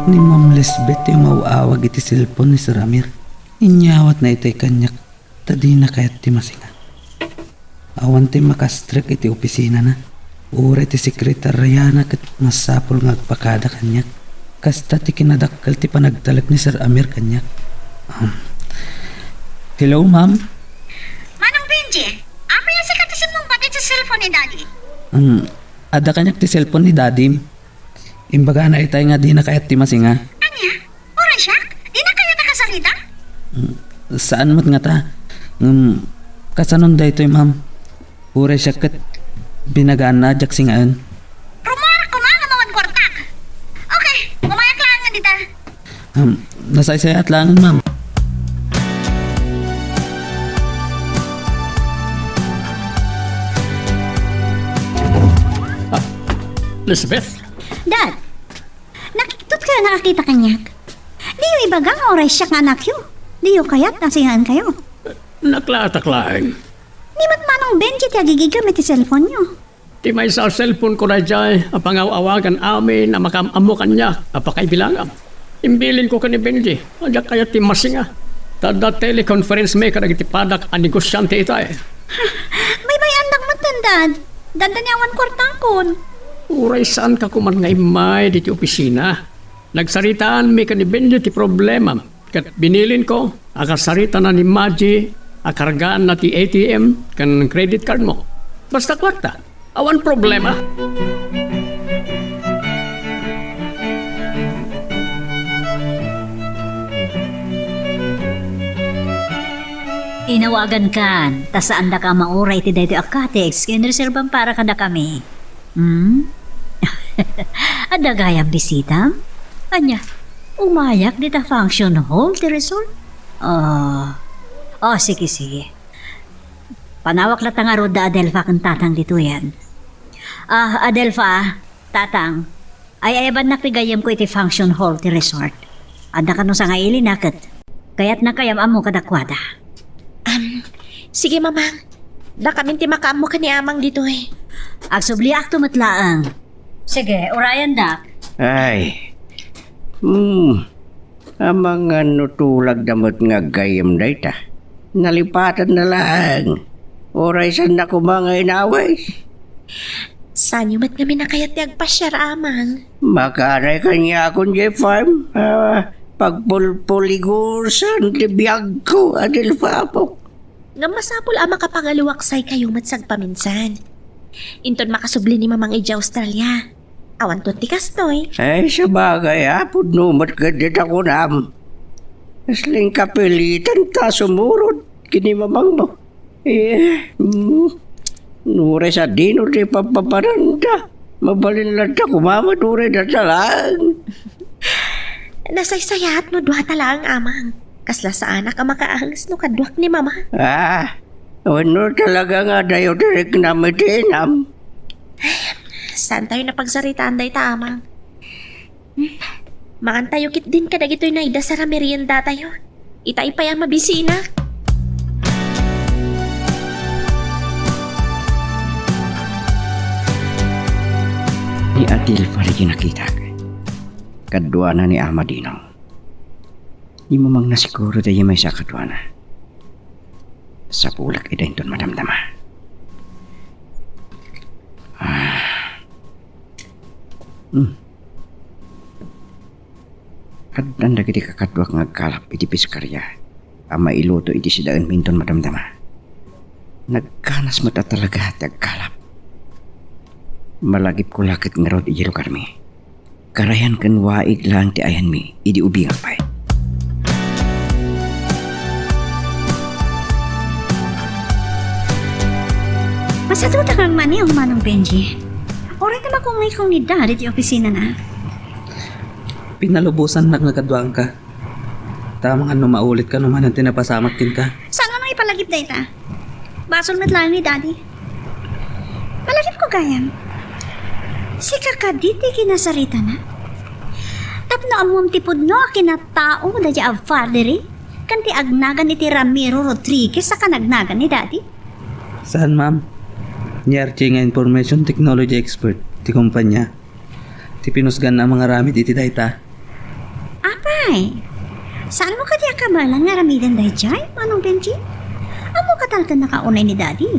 Ni Ma'am Lisbeth ti umaw-awag iti cellphone ni Sir Amir. Inyawatna itay kaniak ta dina kayat ti masinga. Awan ti makastrek iti opisinana. Uray ti sekretariana ket masapul nga agpakada kaniak. Kasta ti kinadakkel ti panagtalek ni Sir Amir kaniak. Um, hello, ma'am? Manong Benji, apay a sika ti simmungbat iti cellphone ni Daddy? Um, adda kaniak ti cellphone ni Daddy. Imbagana itay nga dina kayat ti masinga. Ania? Uray siak? Dina kayat a kasarita? Mm, saan met ngata? Ngem, kasanon daytoy, ma'am? Uray siak ket binagaanna a diak singaen. Rummuarak koma ngem awan kuartak. Okay, umayak laeng nga dita. Um, nasaysayaat laeng, ma'am. Ah, Lisbeth? Dad, nakiktot kayo nga akita kaniak. Diyo ibaga nga uray siak nga anakyo. Diyo kayat a singaenkayo. Naklaatak laeng. Ni met Manong Benji ti agigigam iti cellphone-yo. Ti maysa a cellphone-ko daydiay a pangaw-awagan amin a makaam-ammo kaniak a pakaibilangam. Imbilinko ken ni Benji a diak kayat ti masinga. Ta adda teleconference-mi kadagiti padak a negosiante itay. Baybay-andak metten, Dad. Dandani awan kuartakon. Uray saanka koman nga immay ditoy opisina. Nagsaritaanmi ken ni Benji ti problemam, ket binilinko a kasaritana ni Maji a kargaanna ti A T M ken credit card-mo. Basta kuarta, awan problema. Inawagankan, ta saandaka a mauray iti daytoy a cottage nga inreserbam para kadakami. Hmm? Adda gayam bisitam? Ania, umayak dita function hall ti resort? Ah, oh, sige, sige. Panawak latta ngarud da Adelfa ken Tatang ditoyen. Ah, Adelfa, Tatang, ay-ayabannak ti gayyemko iti function hall ti resort. Adda kano sangailina ket kayatnak a yam-ammo kadakuada. Am, sige, Mamang. Dakamin ti makaammo ken ni Amang ditoy. Agsubliakto met laeng. Sige, urayandak. Ay. Hmm. Amangan no tulagda met nga aggayyem dayta. Nalipatanna laeng. Uray saanna koma nga inawis. Saanyo met ngamin a kayat ti agpasiar, Amang? Makaanay kaniakon diay farm. Ah, pagpulpuligusan ti biagko, Adelfa apo. Ngem masapul a makapangaluaksaykayo met sagpaminsan. Inton makasubli ni Mamang idiay Australia, awanton ti kastoy. Ay, sabagay, a, pudno met ket dita kunam. Kasla inkapilitan ta sumurot ken ni Mamangmo. Eh, mm, no uray sadino ti papapananda. Mabalin latta koma met uray data laeng. Nasaysayaat no duata laeng, Amang. Kasla saanak a makaanges no kaduak ni Mama. Ah, wenno talaga nga adayo ti riknam iti inam? Saantayo napagsaritaan dayta, Amang. Hmm, maantayo ketdin kadagitoy naidasar a meriendatayo. Itay pay a mabisinak. Adelfa dagiti nakitak. Kaduana ni Amadino. Ni Mamang na siguro daydi maysa kaduana. Sapulek ida inton madamdama. Ah. Hmm. Addan dagiti kakaduak nga agkalap iti piskaria a mailuto iti sidaenmi inton madamdama. Nagkanas met a talaga ti agkalap. Malagipko la ket ngarud iti lugarmi. Karayan ken waig laeng ti ayanmi idi ubingak pay. Masadutak nga agmaniw, Manong Benji. Uray ta makungaykong ni Daddy iti opisinana. Pinalubosannak nga kaduaanka. Ta amangan no maulitka no manen ti napasamak kenka. Saan nga ipalagip dayta? Basol met laeng ni Daddy. Palagipko gayam. Sika kadi ti kinasaritana? Tapno ammom ti pudno a kinatao daydi a Valerie ken ti agnagan iti Ramiro Rodriguez a kanagnagan ni Daddy? Saan, ma'am. Ni Archie nga information technology expert ti kumpanya ti pinusganna a mangaramid iti dayta. Apay, saanmo kadi a kabaelan nga aramiden daydiay, Manong Benji? Ammoka talken nakaunay ni Daddy.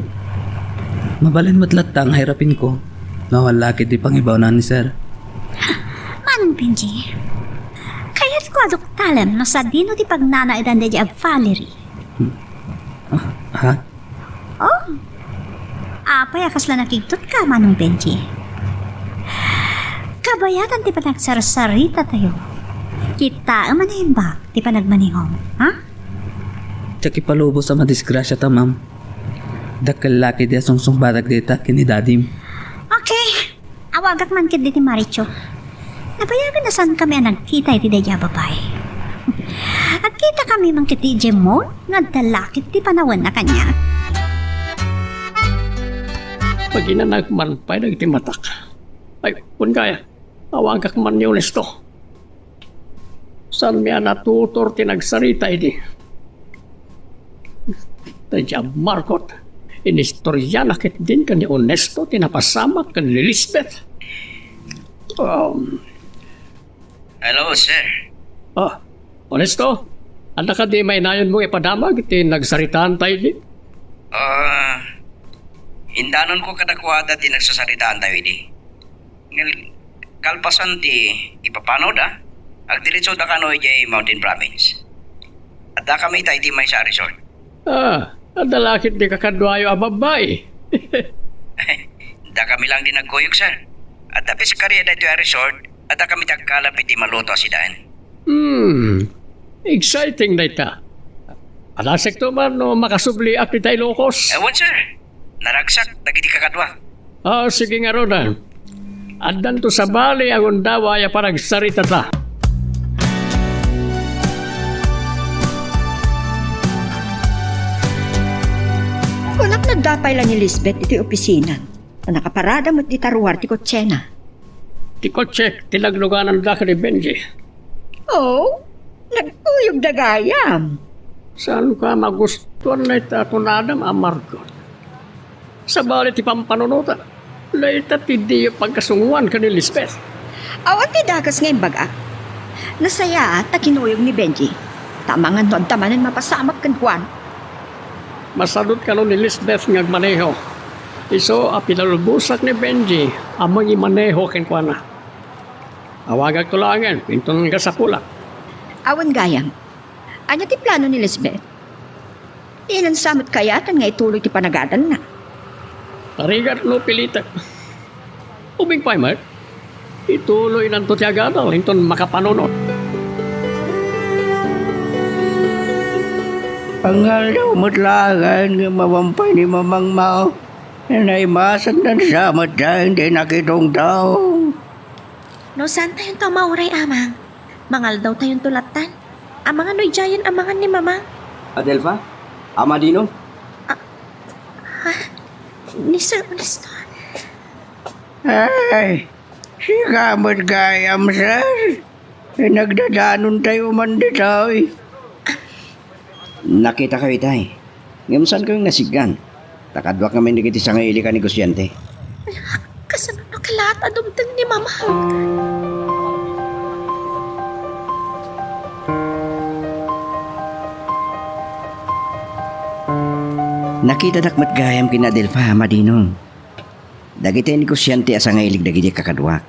Mabalin met latta nga irapinko no awan la ket ti pangibaonanna ni Sir. Manong Benji, kayatko a duktalem no sadino ti pagnanaedan daydiay a Valerie. Hmm. Ah, ha? Oh? Apay a kasla nakigtotka, Manong Benji? Kabayatan ti panagsarsarita tayo. Kitaem a naimbag ti panagmanihom, ha? Diak ipalubos a madisgrasiata, ma'am. Dakkel la ketdi a sungsungbatak dayta ken ni Dadim. Okay. Awagak man ketdi ti Maricho. Nabayagan a saankami a nagkita iti daydiay a babai. Agkitakami man ketdi idiay mall nga adda la ketdi panawenna kaniak. Paginanak man pay dagiti matak. Ay, kun kaya, awagak man ni Honesto. Saanmi a natutor ti nagsarita idi. Daydiay a Margot, inistoriana ketdin ken ni Honesto ti napasamak ken ni Lisbeth. Um, Hello, sir. Ah, Honesto, adda kadi mainayonmo ipadamag ti nagsaritaanta idi? Ah, indanonko kadakuada ti nagsasaritaanta idi. Ngem kalpasan ti ipapanoda, agdiretsoda kano idiay Mountain Province. Addakami ita iti maysa a resort. Ah, adda la ketdi kakaduayo a babbai. Dakami lang ti nagkuyog, sir. Adda piskaria daytoy a resort, addakami ti agkalap iti maluto a sidaen. Hmm, exciting dayta. Alasekto man no makasubliak dita Ilocos? Awan, sir. Naragsak dagiti kakaduak. Ah, sige ngarud. Addanto sabali a gundaway a panagsaritata. Kunak, nadda pay la ni Lisbeth iti opisina. Nakaparada met dita ruar ti kotsena. Ti kotsek ti naglugananda ken ni Benji. Oh, nagkuyogda gayam. Saanka magustuan dayta a tunadam a Margot? Sabali ti pampanunotam, dayta ti diyo pagkasungoan ken ni Lisbeth. Awan ti dakes nga imbagak. Nasayaat ta kinuyog ni Benji. Ta amangan no adda manen mapasamak kenkuana. Masadut kano ni Lisbeth nga agmaneho. Isu a pinalubosak ni Benji a mangimaneho kenkuana. Awagakto laengen inton kasapulak. Awan gayam. Ania ti plano ni Lisbeth? Ilan sa met kayatan nga ituloy ti panagadanna? Parigat no pilitek. Ubing pay met, ituloynanto ti agadal inton makapanunot. Pangaldaw met laengen nga mawampay ni Mamang Mao. Naimasandan sa met daydi nakitungtong. No saantayonto a mauray, Amang, mangaldawtayonto lattan. Amangan no idiayen amangan ni Mamang. Adelfa? Amadino? Ah, ha? Ni Sir Honesto? Ay, sika met gayam, sir. Nagdadanontayo man ditoy. Nakitakayo itay. Ngem saankayo nga siggan? Ta kaduak ngamin dagiti sangaili a negosiante. Kasano no kala At adumteng ni Mamang. Nakitadak met gayam ken Adelfa, Madinong. Dagiti negosiante a sangailig dagiti kakaduak.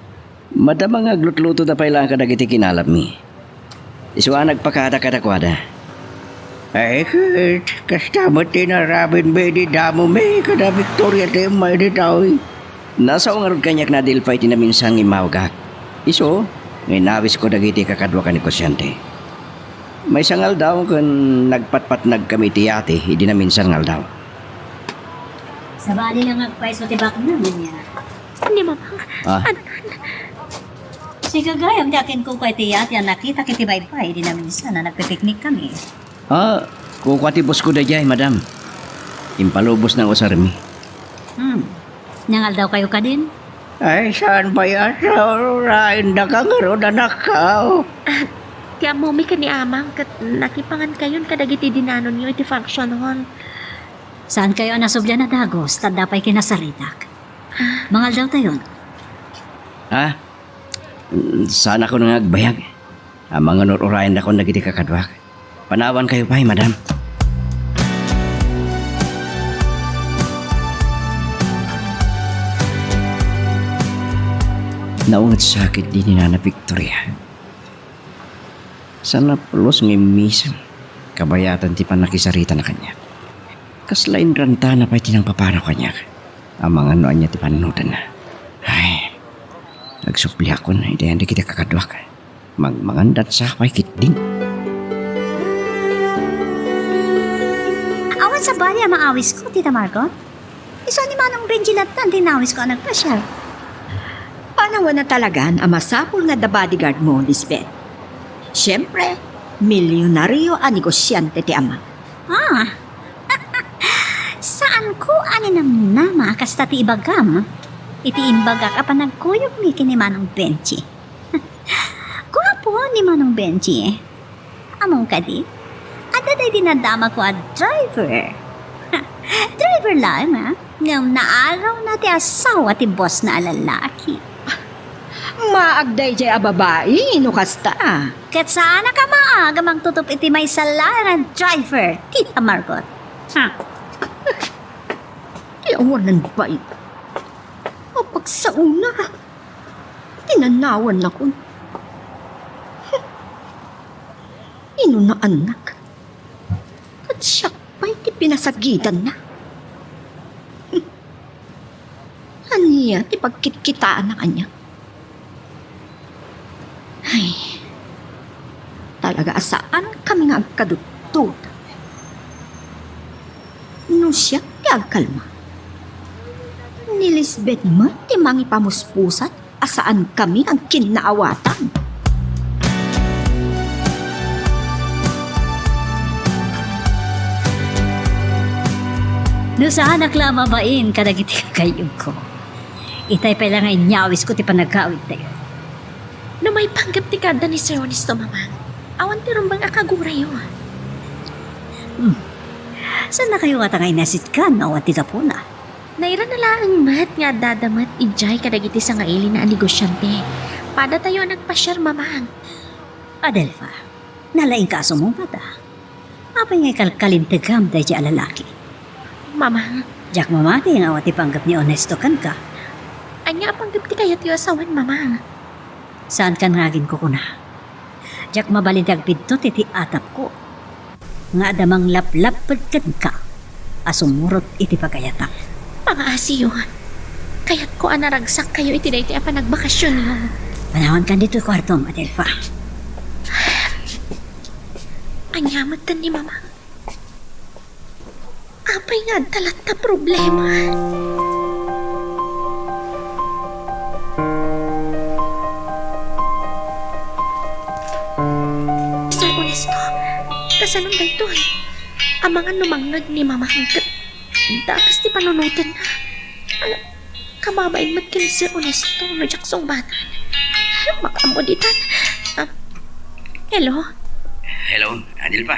Madama nga aglutlutoda pay laeng kadagiti kinalapmi. Isu a nagpakada kadakuada. Ay, ket, kasta met ti inaramidmi idi damomi kada Victoria ti immay ditoy. Nasao ngarud kaniak ni Adelfa iti naminsan nga immawagak. Isu, nga inawisko dagiti kakaduak a negosiante. Maysa nga aldaw ken nagpatpatnagkami iti yate idi naminsan nga aldaw. Sabali lang agpayso ti baknang niya. Ni Mamang, Ah. Sika gayam ti akinkukua iti yate a nakitak iti baybay idi naminsan a nagpipiknik kami. Ah, kukua ti boss ko daydiay, madam. Impalubos na usarmi. Hmm. Nangaldaw kayo kadin? Ay, saan pay a sauraen daka ngarud, anakko? Ah, ti ammomi ken ni Amang ket nakipangan kayon kadagiti dinanonyo iti function hall. Saan kayo a nasublian a dagus, ta adda pay kinasaritak. Mangaldaw tayon. Ha? Saan ako nga agbayag? Amangan ur-urayan dakon dagiti kakaduak. Panawan kayo pay, madam. Naunget sakit di ni Nana Victoria. Sana pulos nga immisem, kabayatan ti pannakisarita na kaniak. Kasla inrantana pay ti nangpapanaw kaniak. Amangan no ania ti pannudanna. Ay, agsubliakon, iti ayan dagiti kakaduak. Mangmangan dansa pay ketdin. Awan sabali a maawisko, Tita Margot? Isu ni Manong Benji lattan ti inawisko a nagpasiar. Panawan a talagan a masapul nga adda bodyguard mo, Lisbeth. Siempre, milyonaryo a negosiante ti ama. Ah, saanko a ninamnama a kasta ti ibagam iti imbagak a panagkuyogmi ken ni Manong Benji. Guapo ni Manong Benji. Ammom kadi, adda daydi nadamagko a driver. Driver laeng, a, ngem naarawna ti asawa ti boss na a lalaki. Maag daydiay a babai no kasta. Ket saanak a maag a mangtutup iti maysa laeng a driver, Tita Margot. Ha? Ti awanan bain. Apagsaona. Tinanawannakon. Inunaannak. Ket siak pay ti pinasagidanna. Ania ti pagkitkitaanna kaniak? Ay, talaga a saankami nga agkadutdota. No siak ti agkalma, ni Lisbeth met ti mangipamuspusat a saankami agkinnaawatan. No saanak la a mabain kadagiti kakaibko, itay pay la nga inyawisko ti panagkawidtayo. No maipanggep ti kaadda ni Sir Honesto, Mamang, awan ti rumbeng a kagurayo. Hmm. Saannakayo ngata nga inasitgan no awan ti gapuna? Nairana laeng met nga addada met idiay kadagiti sangailina a negosiante. Padatayo a nagpasiar, Mamang. Adelfa, nalaingka a sumungbat, a. Apay nga ikalkalintegam daydiay a lalaki? Mamang. Diak mamati nga awan ti panggep ni Honesto kenka. Ania a panggep ti kayatyo a sawen, Mamang? Saankan nga aginkukuna. Diak mabalin ti agbiddut iti atapko nga adda manglaplapped kenka a sumurot iti pagayatam. Pangaasiyo. Kayatko a naragsakkayo iti daytoy a panagbakasionyo. Panawankan ditoy kuartom, Adelfa. Ania metten ni Mamang? Apay nga adda latta problema? Sir Honesto, kasano daytoy? Amangan no mangngeg ni Mamang ket dakes ti panunotenna. Ala, kababain met ken Sir Honesto no diak sungbatan. Makaammo ditan. Ah, hello? Hello, Adelfa.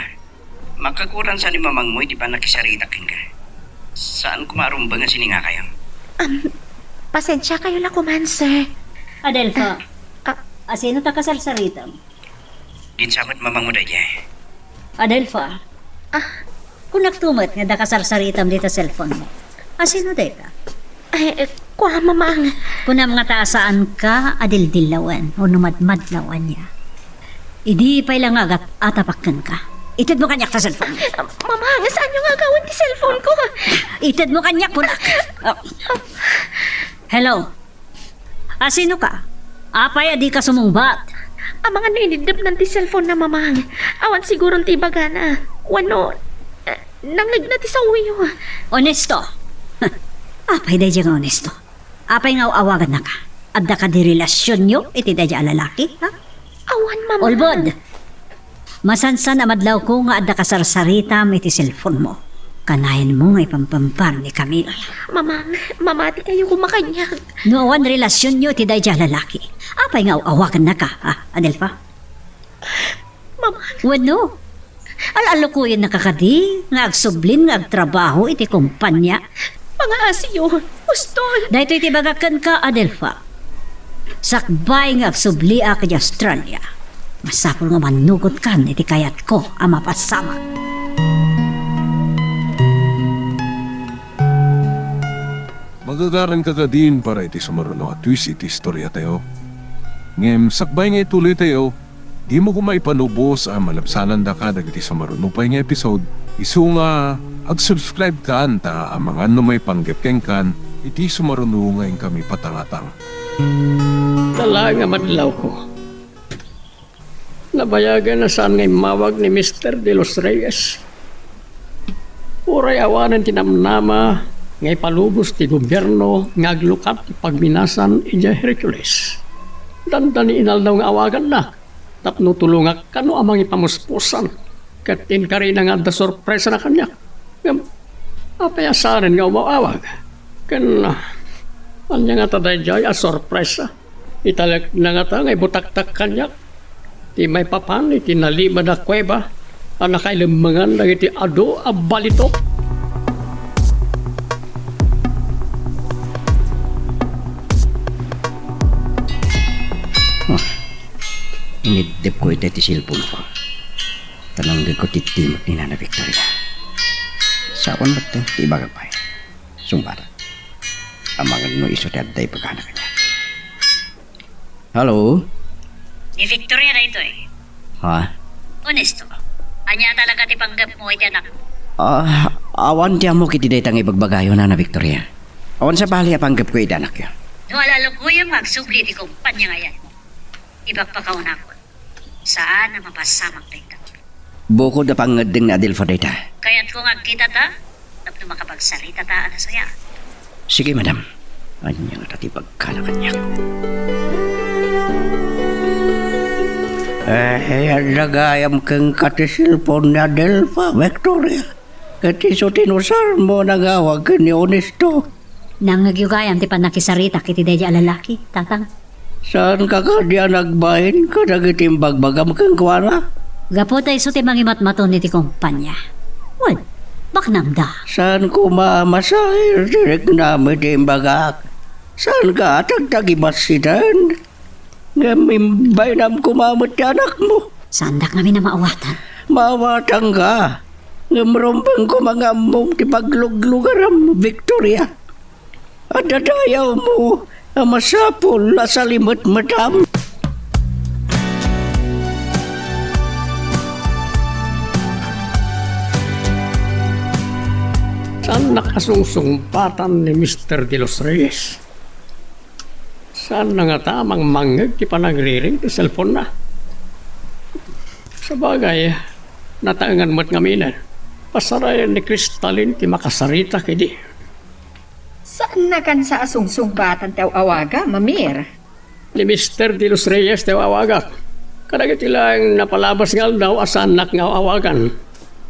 Makakuransa ni mamangmo iti pannakisaritak kenka. Saan koma a rumbeng a siningakayo. Am, Pasensiakayo la koman, sir. Adelfa, Ah, ah. Asino ta kasarsaritam? Diak sa met mamangod daydiay. Adelfa, Ah, kunak to met nga adda kasarsaritam dita cellphone mo. Asino dayta? Ay, eh, kua, Mamang. Kunam nga ta saanka a dildillawen wenno madmadlaw ania. Idi pay la nga agat-atapakkenka. Itedmo kaniak ta cellphone. Mamang, saanyo nga agawen ti cellphone ko? Itedmo kaniak, kunak. Oh. Hello? Asino ka? Apay a dika sumungbat? Amangan no iniddepnan ti cellphone na, Mamang. Awan siguron ti ibagana. Wenno, eh, nangngegna ti saoyo. Onesto? Apay daydiay nga onesto? Apay nga aw-awagannaka? Adda kadi relasionyo iti daydiay a lalaki, ha? Awan, Mamang. Ulbod! Masansan a madlawko nga adda kasarsaritam iti cellphone mo. Kanayon mo nga ipampampar ni Camille. Mamang, mamati kayo koma kaniak. No awan relasionyo iti daydiay a lalaki, apay nga aw-awagannaka, ha, Adelfa? Mamang. Wenno, al-alukoyennaka kadi nga agsublin nga agtrabaho iti kompania? Pangaasiyo, Apostol. Daytoy ti ibagak kenka, Adelfa. Sakbay nga agsubliak idiay Australia, masapul nga mannugotkan iti kayatko a mapasamak. Magagaranka kadin para iti sumaruno a twist iti istoriatayo. Ngem sakbay nga ituloytayo, dimo koma ipanubos a malabsanandaka dagiti sumaruno pay nga episode, isu nga ag-subscribe kan ta amangan no maipanggep kenkan iti sumaruno nga inkami patangatang. Talaga madlawko. Nabayagen a saan nga immawag ni Mister De Los Reyes. Uray awanen ti namnama nga ipalubos ti gobierno nga aglukat ti pagminasan idiay Hercules. Dandani inaldaw nga awagannak tapno tulongak kano a mangipamuspusan, ket inkarina nga adda sorpresana kaniak. Ngem, apay a saanen nga umaw-awag? Ken, ah, ania ngata daydiay a sorpresa? Italekna ngata nga ibutaktak kaniak ti maipapan iti nalimed a kuweba a nakailemmengan dagiti adu a balitok. Ah, iniddepko iti, iti cellphone ko. Ta nanggegko ti timek ni Nana Victoria. Saan met ti ibagak pay? Sungbatak. Amangan no isu ti adda ibagana kaniak. Hello? Ni Victoria daytoy. Ha? Onesto. Ania talaga ti panggepmo iti anakmo? Ah, awan ti ammok iti dayta nga ibagbagayo, Nana Victoria. Awan sabali a panggepko iti anakyo. No al-alukoyem nga agsubli iti kompania nga ayanmo, ibagbaga unakon. Saan a mapasamak dayta. Bukod a pangngeddeng ni Adelfa dayta. Kayatko nga agkitata tapno makapagsaritata a nasayaat. Sige, madam. Ania ngata ti ibagkana kaniak? Eh, adda gayam kenka ti cellphone ni Adelfa, Victoria. Ket isu ti inusarmo a nangawag ken ni Onesto. Nangngegyo gayam ti pannakisaritak iti daydiay a lalaki, Tatang. Saanka kadi a nagbain kadagiti imbagbagam kenkuana? Gapu ta isu ti mangimatmaton iti kompania. Wen, baknangda. Saan koma a masair ti riknam iti imbagak. Saanka a tagtagibassiten. Ngem imbainam koma met ti anakmo. Saandak ngamin a maawatan. Maawatanka. Ngem rumbeng koma nga ammom ti pagluglugaram, Victoria. Adda dayawmo a masapul a salimetmetam. Saannak a sungsungbatan ni Mister De Los Reyes. Saanna ngata a mangmangngeg ti panagriring ti cellphone-na. Sabagay, nataengan met ngaminen. Pasarayen ni Crystalline ti makasaritak idi. Saanna kansa a sungsungbatan ti aw-awaga, Mamir? Ni Mister De Los Reyes ti aw-awagak. Kadagiti laeng napalabas nga aldaw a saannak nga aw-awagan.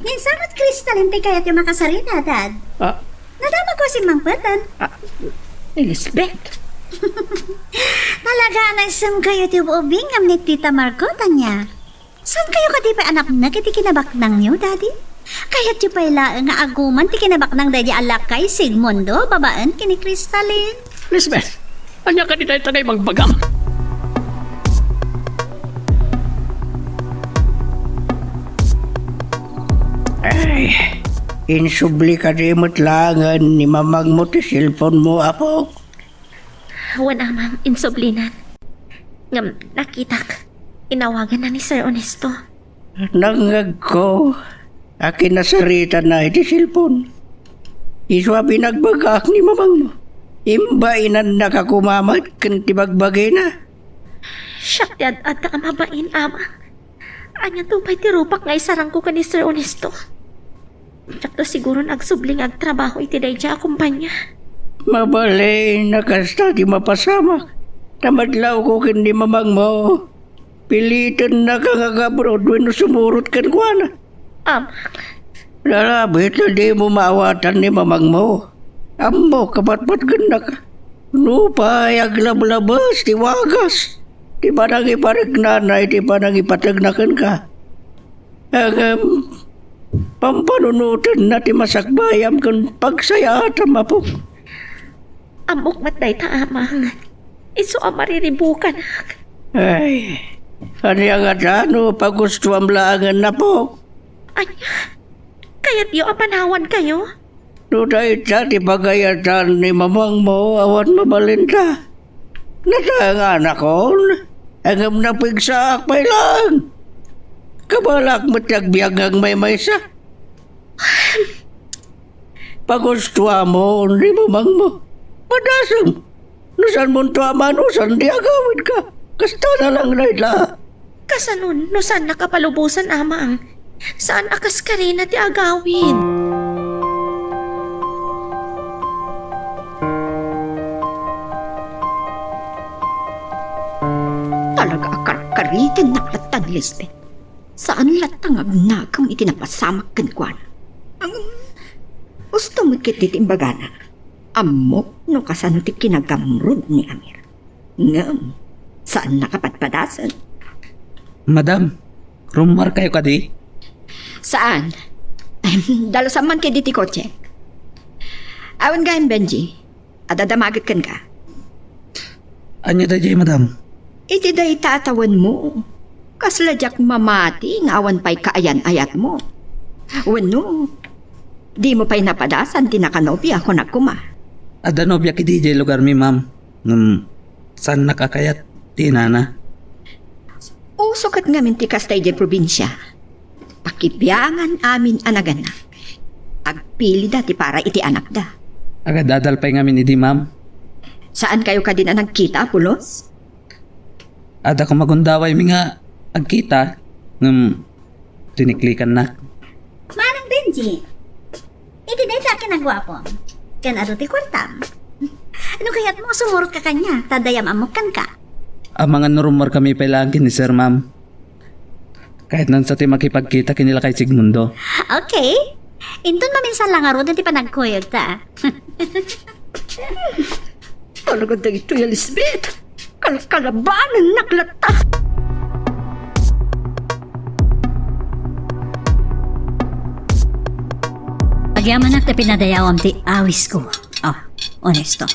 Ngem sa met, Crystalline, ti kayatyo makasarita, Dad? Ah. Nadamagko a simmangpeten. Ah, Elizabeth. Talaga a naisem kayo ti ubing ngem ni Tita Margot, ania? Saan kayo kadi pay a napnek iti kinabaknangyo, Daddy? Kayatyo pay laeng nga aguman ti kinabaknang daydi a lakay, Sigmundo, babaen ken ni Crystalline? Lisbeth, ania kadi dayta nga ibagbagam? Ay, insubli kadi met laengen ni mamangmo ti cellphone mo, apo? Wen, Amang, insublinan. Ngem nakitak, inawaganna ni Sir Ernesto. Nangngegko a kinasaritana iti cellphone. Isu a binagbagaak ni mamangmo. Imbainannaka koma met ken ti bagbagina. Siak ti ad-adda a mabain, Amang. Aniato pay ti rupak nga isarangko ken ni Sir Ernesto? Diakto siguron agsubli nga agtrabaho iti daydiay a kompania. Mabalin a kasta ti mapasamak. Ta madlawko ken ni mamangmo. Pilitennaka nga agabroad wenno sumurot kenkuana. Amang. Lalabit ta dimo maawatan ni mamangmo. Ammok a patpatgennaka. Nupay aglablabes ti wagas ti panangipariknana iti panangipategna kenka. Ngem, pampanunotenna ti masakbayam ken pagsayaatam, apok. Ammok met dayta, Amang. Isu a mariribukanak. Ay, ania ngata no pagustuam laengen, apok? Ania? Kayatyo a panawankayo? No dayta ti pagayatan ni mamangmo, awan mabalinta. Natanganakon, ngem napigsaak pay laeng. Kabalak met ti agbiag nga agmaymaysa. Pagustuamon ni mamangmo. Padasem. No saanmonto a manusan ti agawidka, kasta na lang dayta. Kasanon, no saannak a palubosan, Amang? Saan a kas karina ti agawid? Talaga a karkaritennak latta ni Lisbeth. Saan latta nga agnagem iti napasamak kenkuana. Ngem, husto met ketdi ti imbagana. Ammok no kasano ti kinagamrud ni Amir. Ngem, saannak a padpadasen. Madam, rummuarkayo kadi? Saan? Dalusam man ketdi ti kotse. Awan gayam, Benji. Adda damaget kenka. Ania daydiay, madam? Iti dayta a tawenmo, kasla diak mamati nga awan pay kaayan-ayatmo. Wenno, dimo pay napadasan ti nakanobia, kunak koma. Adda nobia ketdi idiay lugarmi, ma'am. Ngem, saannak a kayat ti inana. Uso ket ngamin ti kasta idiay probinsia. Pakibiangan amin a naganak. Agpilida ti para iti anakda. Agadadal pay ngamin idi, ma'am. Saankayo kadin a nagkita, Apolos? Adda koma gundawaymi nga agkita, ngem riniklikannak. Manang Benji, idi dayta a kinaguapom, ken adu ti kuartam. No kayatmo, sumurotka kaniak, ta adda yam-ammok kenka. Amangan no rummuarkami pay laeng ken ni Sir, ma'am. Kayatnan sa ti makipagkita ken ni lakay Sigmundo. Okay. Inton maminsan la ngaruden ti panagkuyogta. Talaga daytoy, Elizabeth. Kalkalabanennak latta. Agyamanak ti pinadayawam ti awisko. Ah, Ernesto.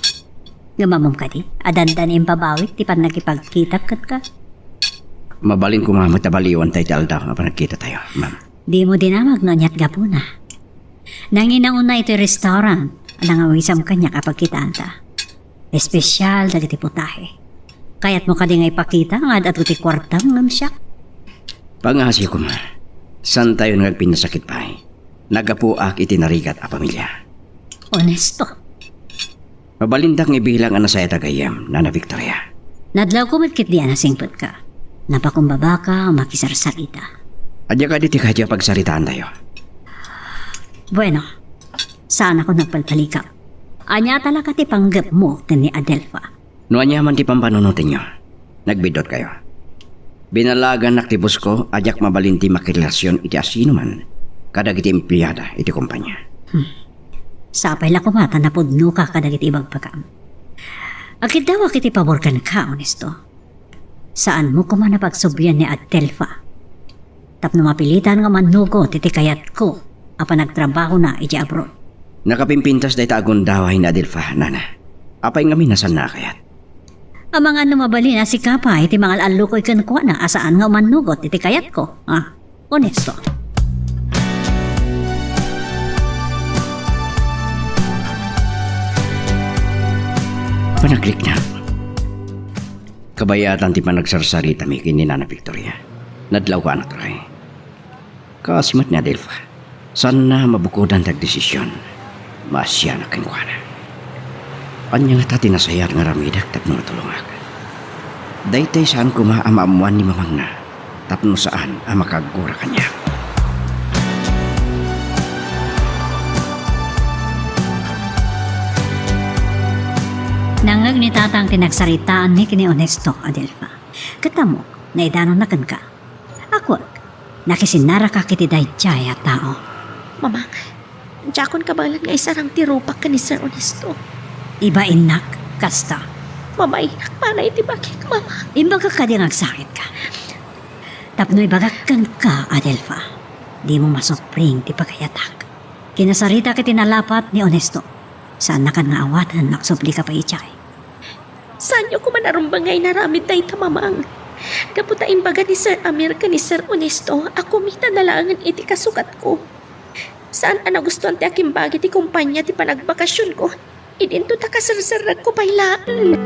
Ngem ammom kadi a dandani imbabawik ti pannakipagkitak kenka? Mabalin koma met a baliwanta iti aldaw a panagkitatayo, ma'am. Dimo dinamag no aniat gapuna. Nangina unay iti restaurant a nangawisam kaniak a pagkitaanta. Espesial dagiti putahe. Kayatmo kadi nga ipakita nga ad-adu ti kuartam ngem siak? Pangasio koma. Saantayon nga agpinnasakit pay. Naggapuak iti narigat a pamilia. Ernesto. Mabalindak nga ibilang a nasayaat a gayyem, Nana Victoria. Nadlawko met ketdi a nasingpetka. Napakumbabaka a makisarsarita. Ania kadi ti kayatyo a pagsaritaantayo? Bueno, saanakon nagpalpalikam. Ania talaga ti panggepmo ken ni Adelfa? No ania man ti pampanunotenyo, nagbiddutkayo. Binalagannak ti bosko a diak mabalin ti makirelasion iti asinoman kadagiti empleada iti kompania. Hmm. Sapay la koma ta napudnoka kadagiti ibagbagam. Agkiddawak iti pabor kenka, Ernesto. Saanmo koma napagsublian ni Adelfa tapno mapilitan nga mannugot iti kayatko a panagtrabahona idiay abroad. Nakapimpintas dayta a gundaway ni Adelfa, Nana. Apay ngamin a saanna a kayat? Amangan no mabalin a sika pay ti mangal-allukoy kenkuana a saan nga umannugot iti kayatko. Ah, honesto. Panagriknak. Kabayatan ti panagsarsaritami ken ni Nana Victoria. Nadlawko a natray. Kas met ni Adelfa, saanna a mabukodan ti agdesision. Maasianak kenkuana. Ania ngata ti nasayaat nga aramidek tapno matulongak? Daytoy saan koma a maammoan ni mamangna tapno saan a makagura kaniak. Nangngeg ni Tatang ti nagsaritaanmi ken ni Honesto, Adelfa. Ket ammok, naidanonna kenka. Akwek, nakisinnaraka iti daydiay a tao. Mamang, diakon kabaelan nga isarang ti rupak ken ni Sir Ernesto. Ibainnak, kasta. Mabainak para iti bagik, Mamang. Imbagak kadi nga agsakitka. Tapno ibagak kenka, Adelfa, dimo masupring ti pagayatak. Kinasaritak iti nalapat ni Honesto. Saannakan nga awaten no agsublika pay idiay. Saanyo koma a rumbeng nga inaramid dayta, Mamang. Gapu ta imbaga ni Sir Amir ken ni Sir Honesto a kumitana laengen iti kasukatko. Saan a nagustuan ti akimbagi ti kompania ti panagbakasionko. Idinto ta kaserserrekko pay laeng.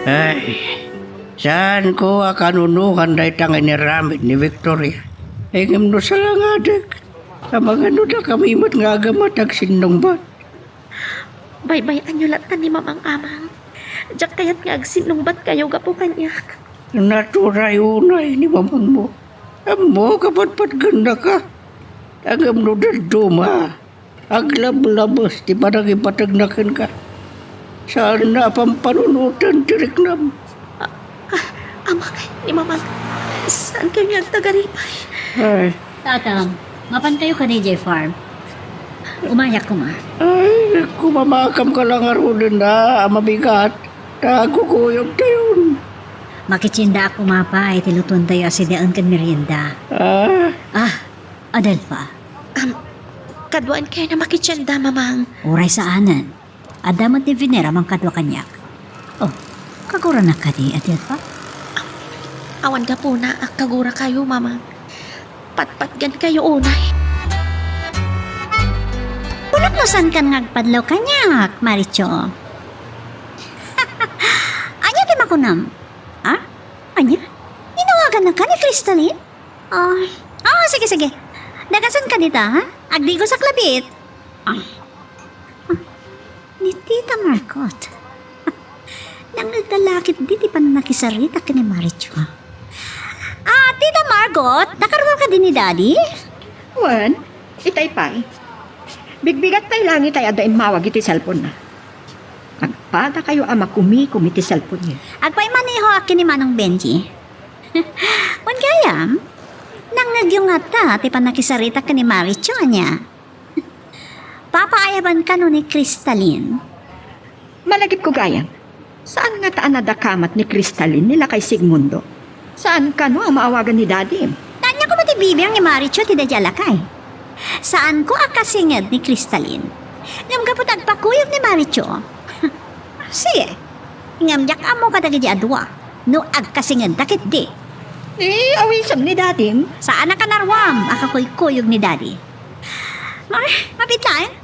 Ay, saanko a kanunokan dayta nga inaramid ni Victoria. Ngem no salangadek, amangan no dakami met nga agamat agsinnungbat. Baybay-anyo latta ni Mamang, Amang. Diak kayat nga agsinnungbatkayo gapu kaniak. Naturay unay ni mamangmo. Ammok a patpatgennaka. Ngem no dadduma, aglablabes ti panangipategna kenka. Saanna a pampanunoten ti riknam. Ah, ah, Amang, ni Mamang, saankayo nga agtagaripay? Ay. Tatang, mapankayo kadi idiay farm? Umayak koma. Ay, kumamakam ka la ngaruden a mabigat, ta agkukuyogtayon. Makitiendaak koma pay ti lutuentayo a sidaen ken merienda. Ah? Ah, Adelfa. Am, kaduaenkayon a makitienda, Mamang. Uray saanen. Adda met ni Venera a mangkadua kaniak. Oh, kaguranak kadi, Adelfa? Awan gapuna a kagurakayo, Mamang. Patpatgenkayo unay. Kunam no saankan nga agpadlaw kaniak, Marichu. Ania ti makunam? Ah? Ania? Inawagannaka ni Crystalline? Ah, ah, sige, sige. Dagasanka dita, ha? Agdigosak labi. Ah. Ah, ni Tita Margot. Nangngegda la ketdi ti pannakisarita ken ni Marichu. Ah, Tita Margot, nakaruar kadi ni Daddy? Wen, itay pay. Bigbigat pay langit ay adda immawag iti cellphone-na. Agpadakayo a makumikom iti cellphone-yo. Agpaimanehoak ken ni Manong Benji. Wen gayam, nangngegyo ngata ti pannakisarita ken ni Marichu, ania? Papaayaban kano ni Crystalline? Malagipko gayam, saan ngata a nadakamat ni Crystalline ni lakay Sigmundo? Saan kano a maawagan ni Dadim? Ania koma ti bibiang ni Marichu ti daydiay a lakay? Saanko a kasinged ni Crystalline. Ngem gapu ta agpakuyog ni Marichu. Sige. Ngem diak ammo kadagidi a dua no agkasingedda ketdi. Ni awisem ni Dadim? Saanaka naruam a kakuykuyog ni Daddy. Ay, mabiit laeng.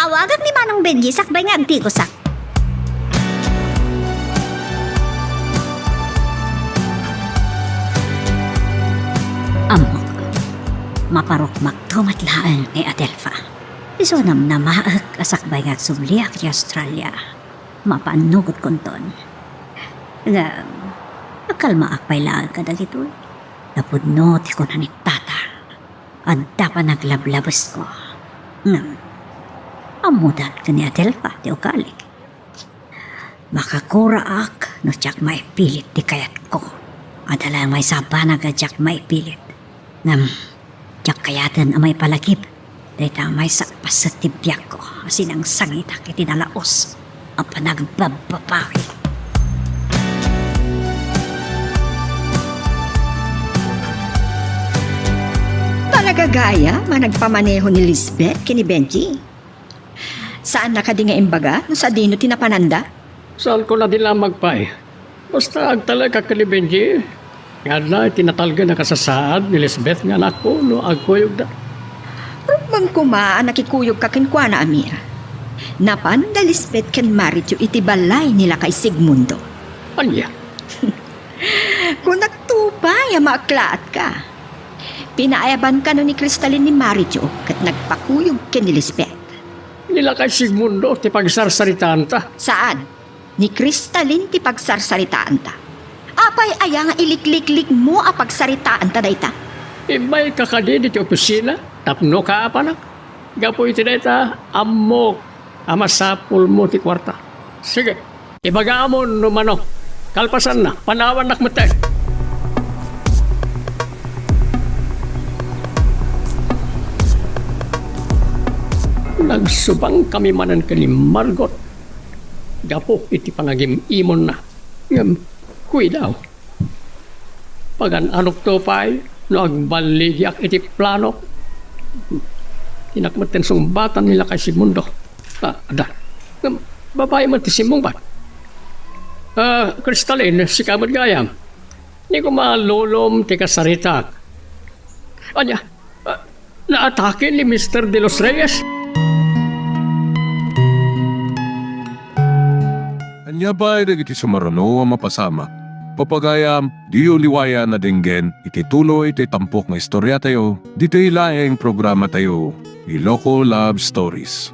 Awagak ni Manong Benji sakbay nga agtigosak. Ammok, maparukmakto met laeng ni Adelfa. Isu a namnamaek a sakbay nga agsubliak iti Australia, mapannugot kunton. Ngem, agkalmaak pay laeng kadagitoy. Napudno ti kuna ni Tata. Adda panaglablabesko. Ngem, ammodan ken ni Adelfa ti ugalik. Makaguraak no diak maipilit ti kayatko. Adda laeng maysa a banag a diak maipilit. Ngem, diak kayaten a maipalagip dayta a maysa a paset ti biagko a sinangsangitak iti nalaus a panagbabbabawi. Talaga gayam a nagpamaneho ni Lisbeth ken ni Benji. Saanna kadi nga imbaga no sadino ti napananda? Saanko la di lamag pay. Basta agtalekak ken ni Benji nga adda iti natalgen a kasasaad ni Lisbeth nga anakko no agkuyogda. Rumbeng koma a nakikuyogka kenkuana, Amir. Napan da Lisbeth ken Mario iti balay ni Lakay Sigmundo. Ania? Kunak to pay a maaklaatka. Pinaayaban kano ni Cristalin ni Mario ket nagpakuyog ken ni Lisbeth. Ni Lakay Sigmundo ti pagsarsaritaanta. Saan? Ni Cristalin ti pagsarsaritaanta. Apay aya nga ilikliklikmo a pagsaritaanta dayta? Immayka kadi ditoy opisina tapno kaapanak. Gapu iti dayta, ammok a masapulmo ti kuarta. Sige, ibagam no mano. Kalpasanna, panawannak metten. Nagsubangkami manen ken ni Margot gapu iti pangagim-imonna. Ngem, kuidaw. Pagan-anokto pay no agballigiak iti planok. Dinak metten sungbatan ni Lakay Sigmundo. Ah, adda. Ngem, babai met ti simmungbat. Ah, Cristalin, sika met gayam. Ni koma lolom ti kasaritak. Ania? Ah, naatake ni Mister De Los Reyes? Ania pay dagiti sumaruno a mapasamak? Papagayam, diyo liwayan a denggen iti tuloy ti tampok nga istoriatayo, ditoy laeng programatayo, Iloko Love Stories.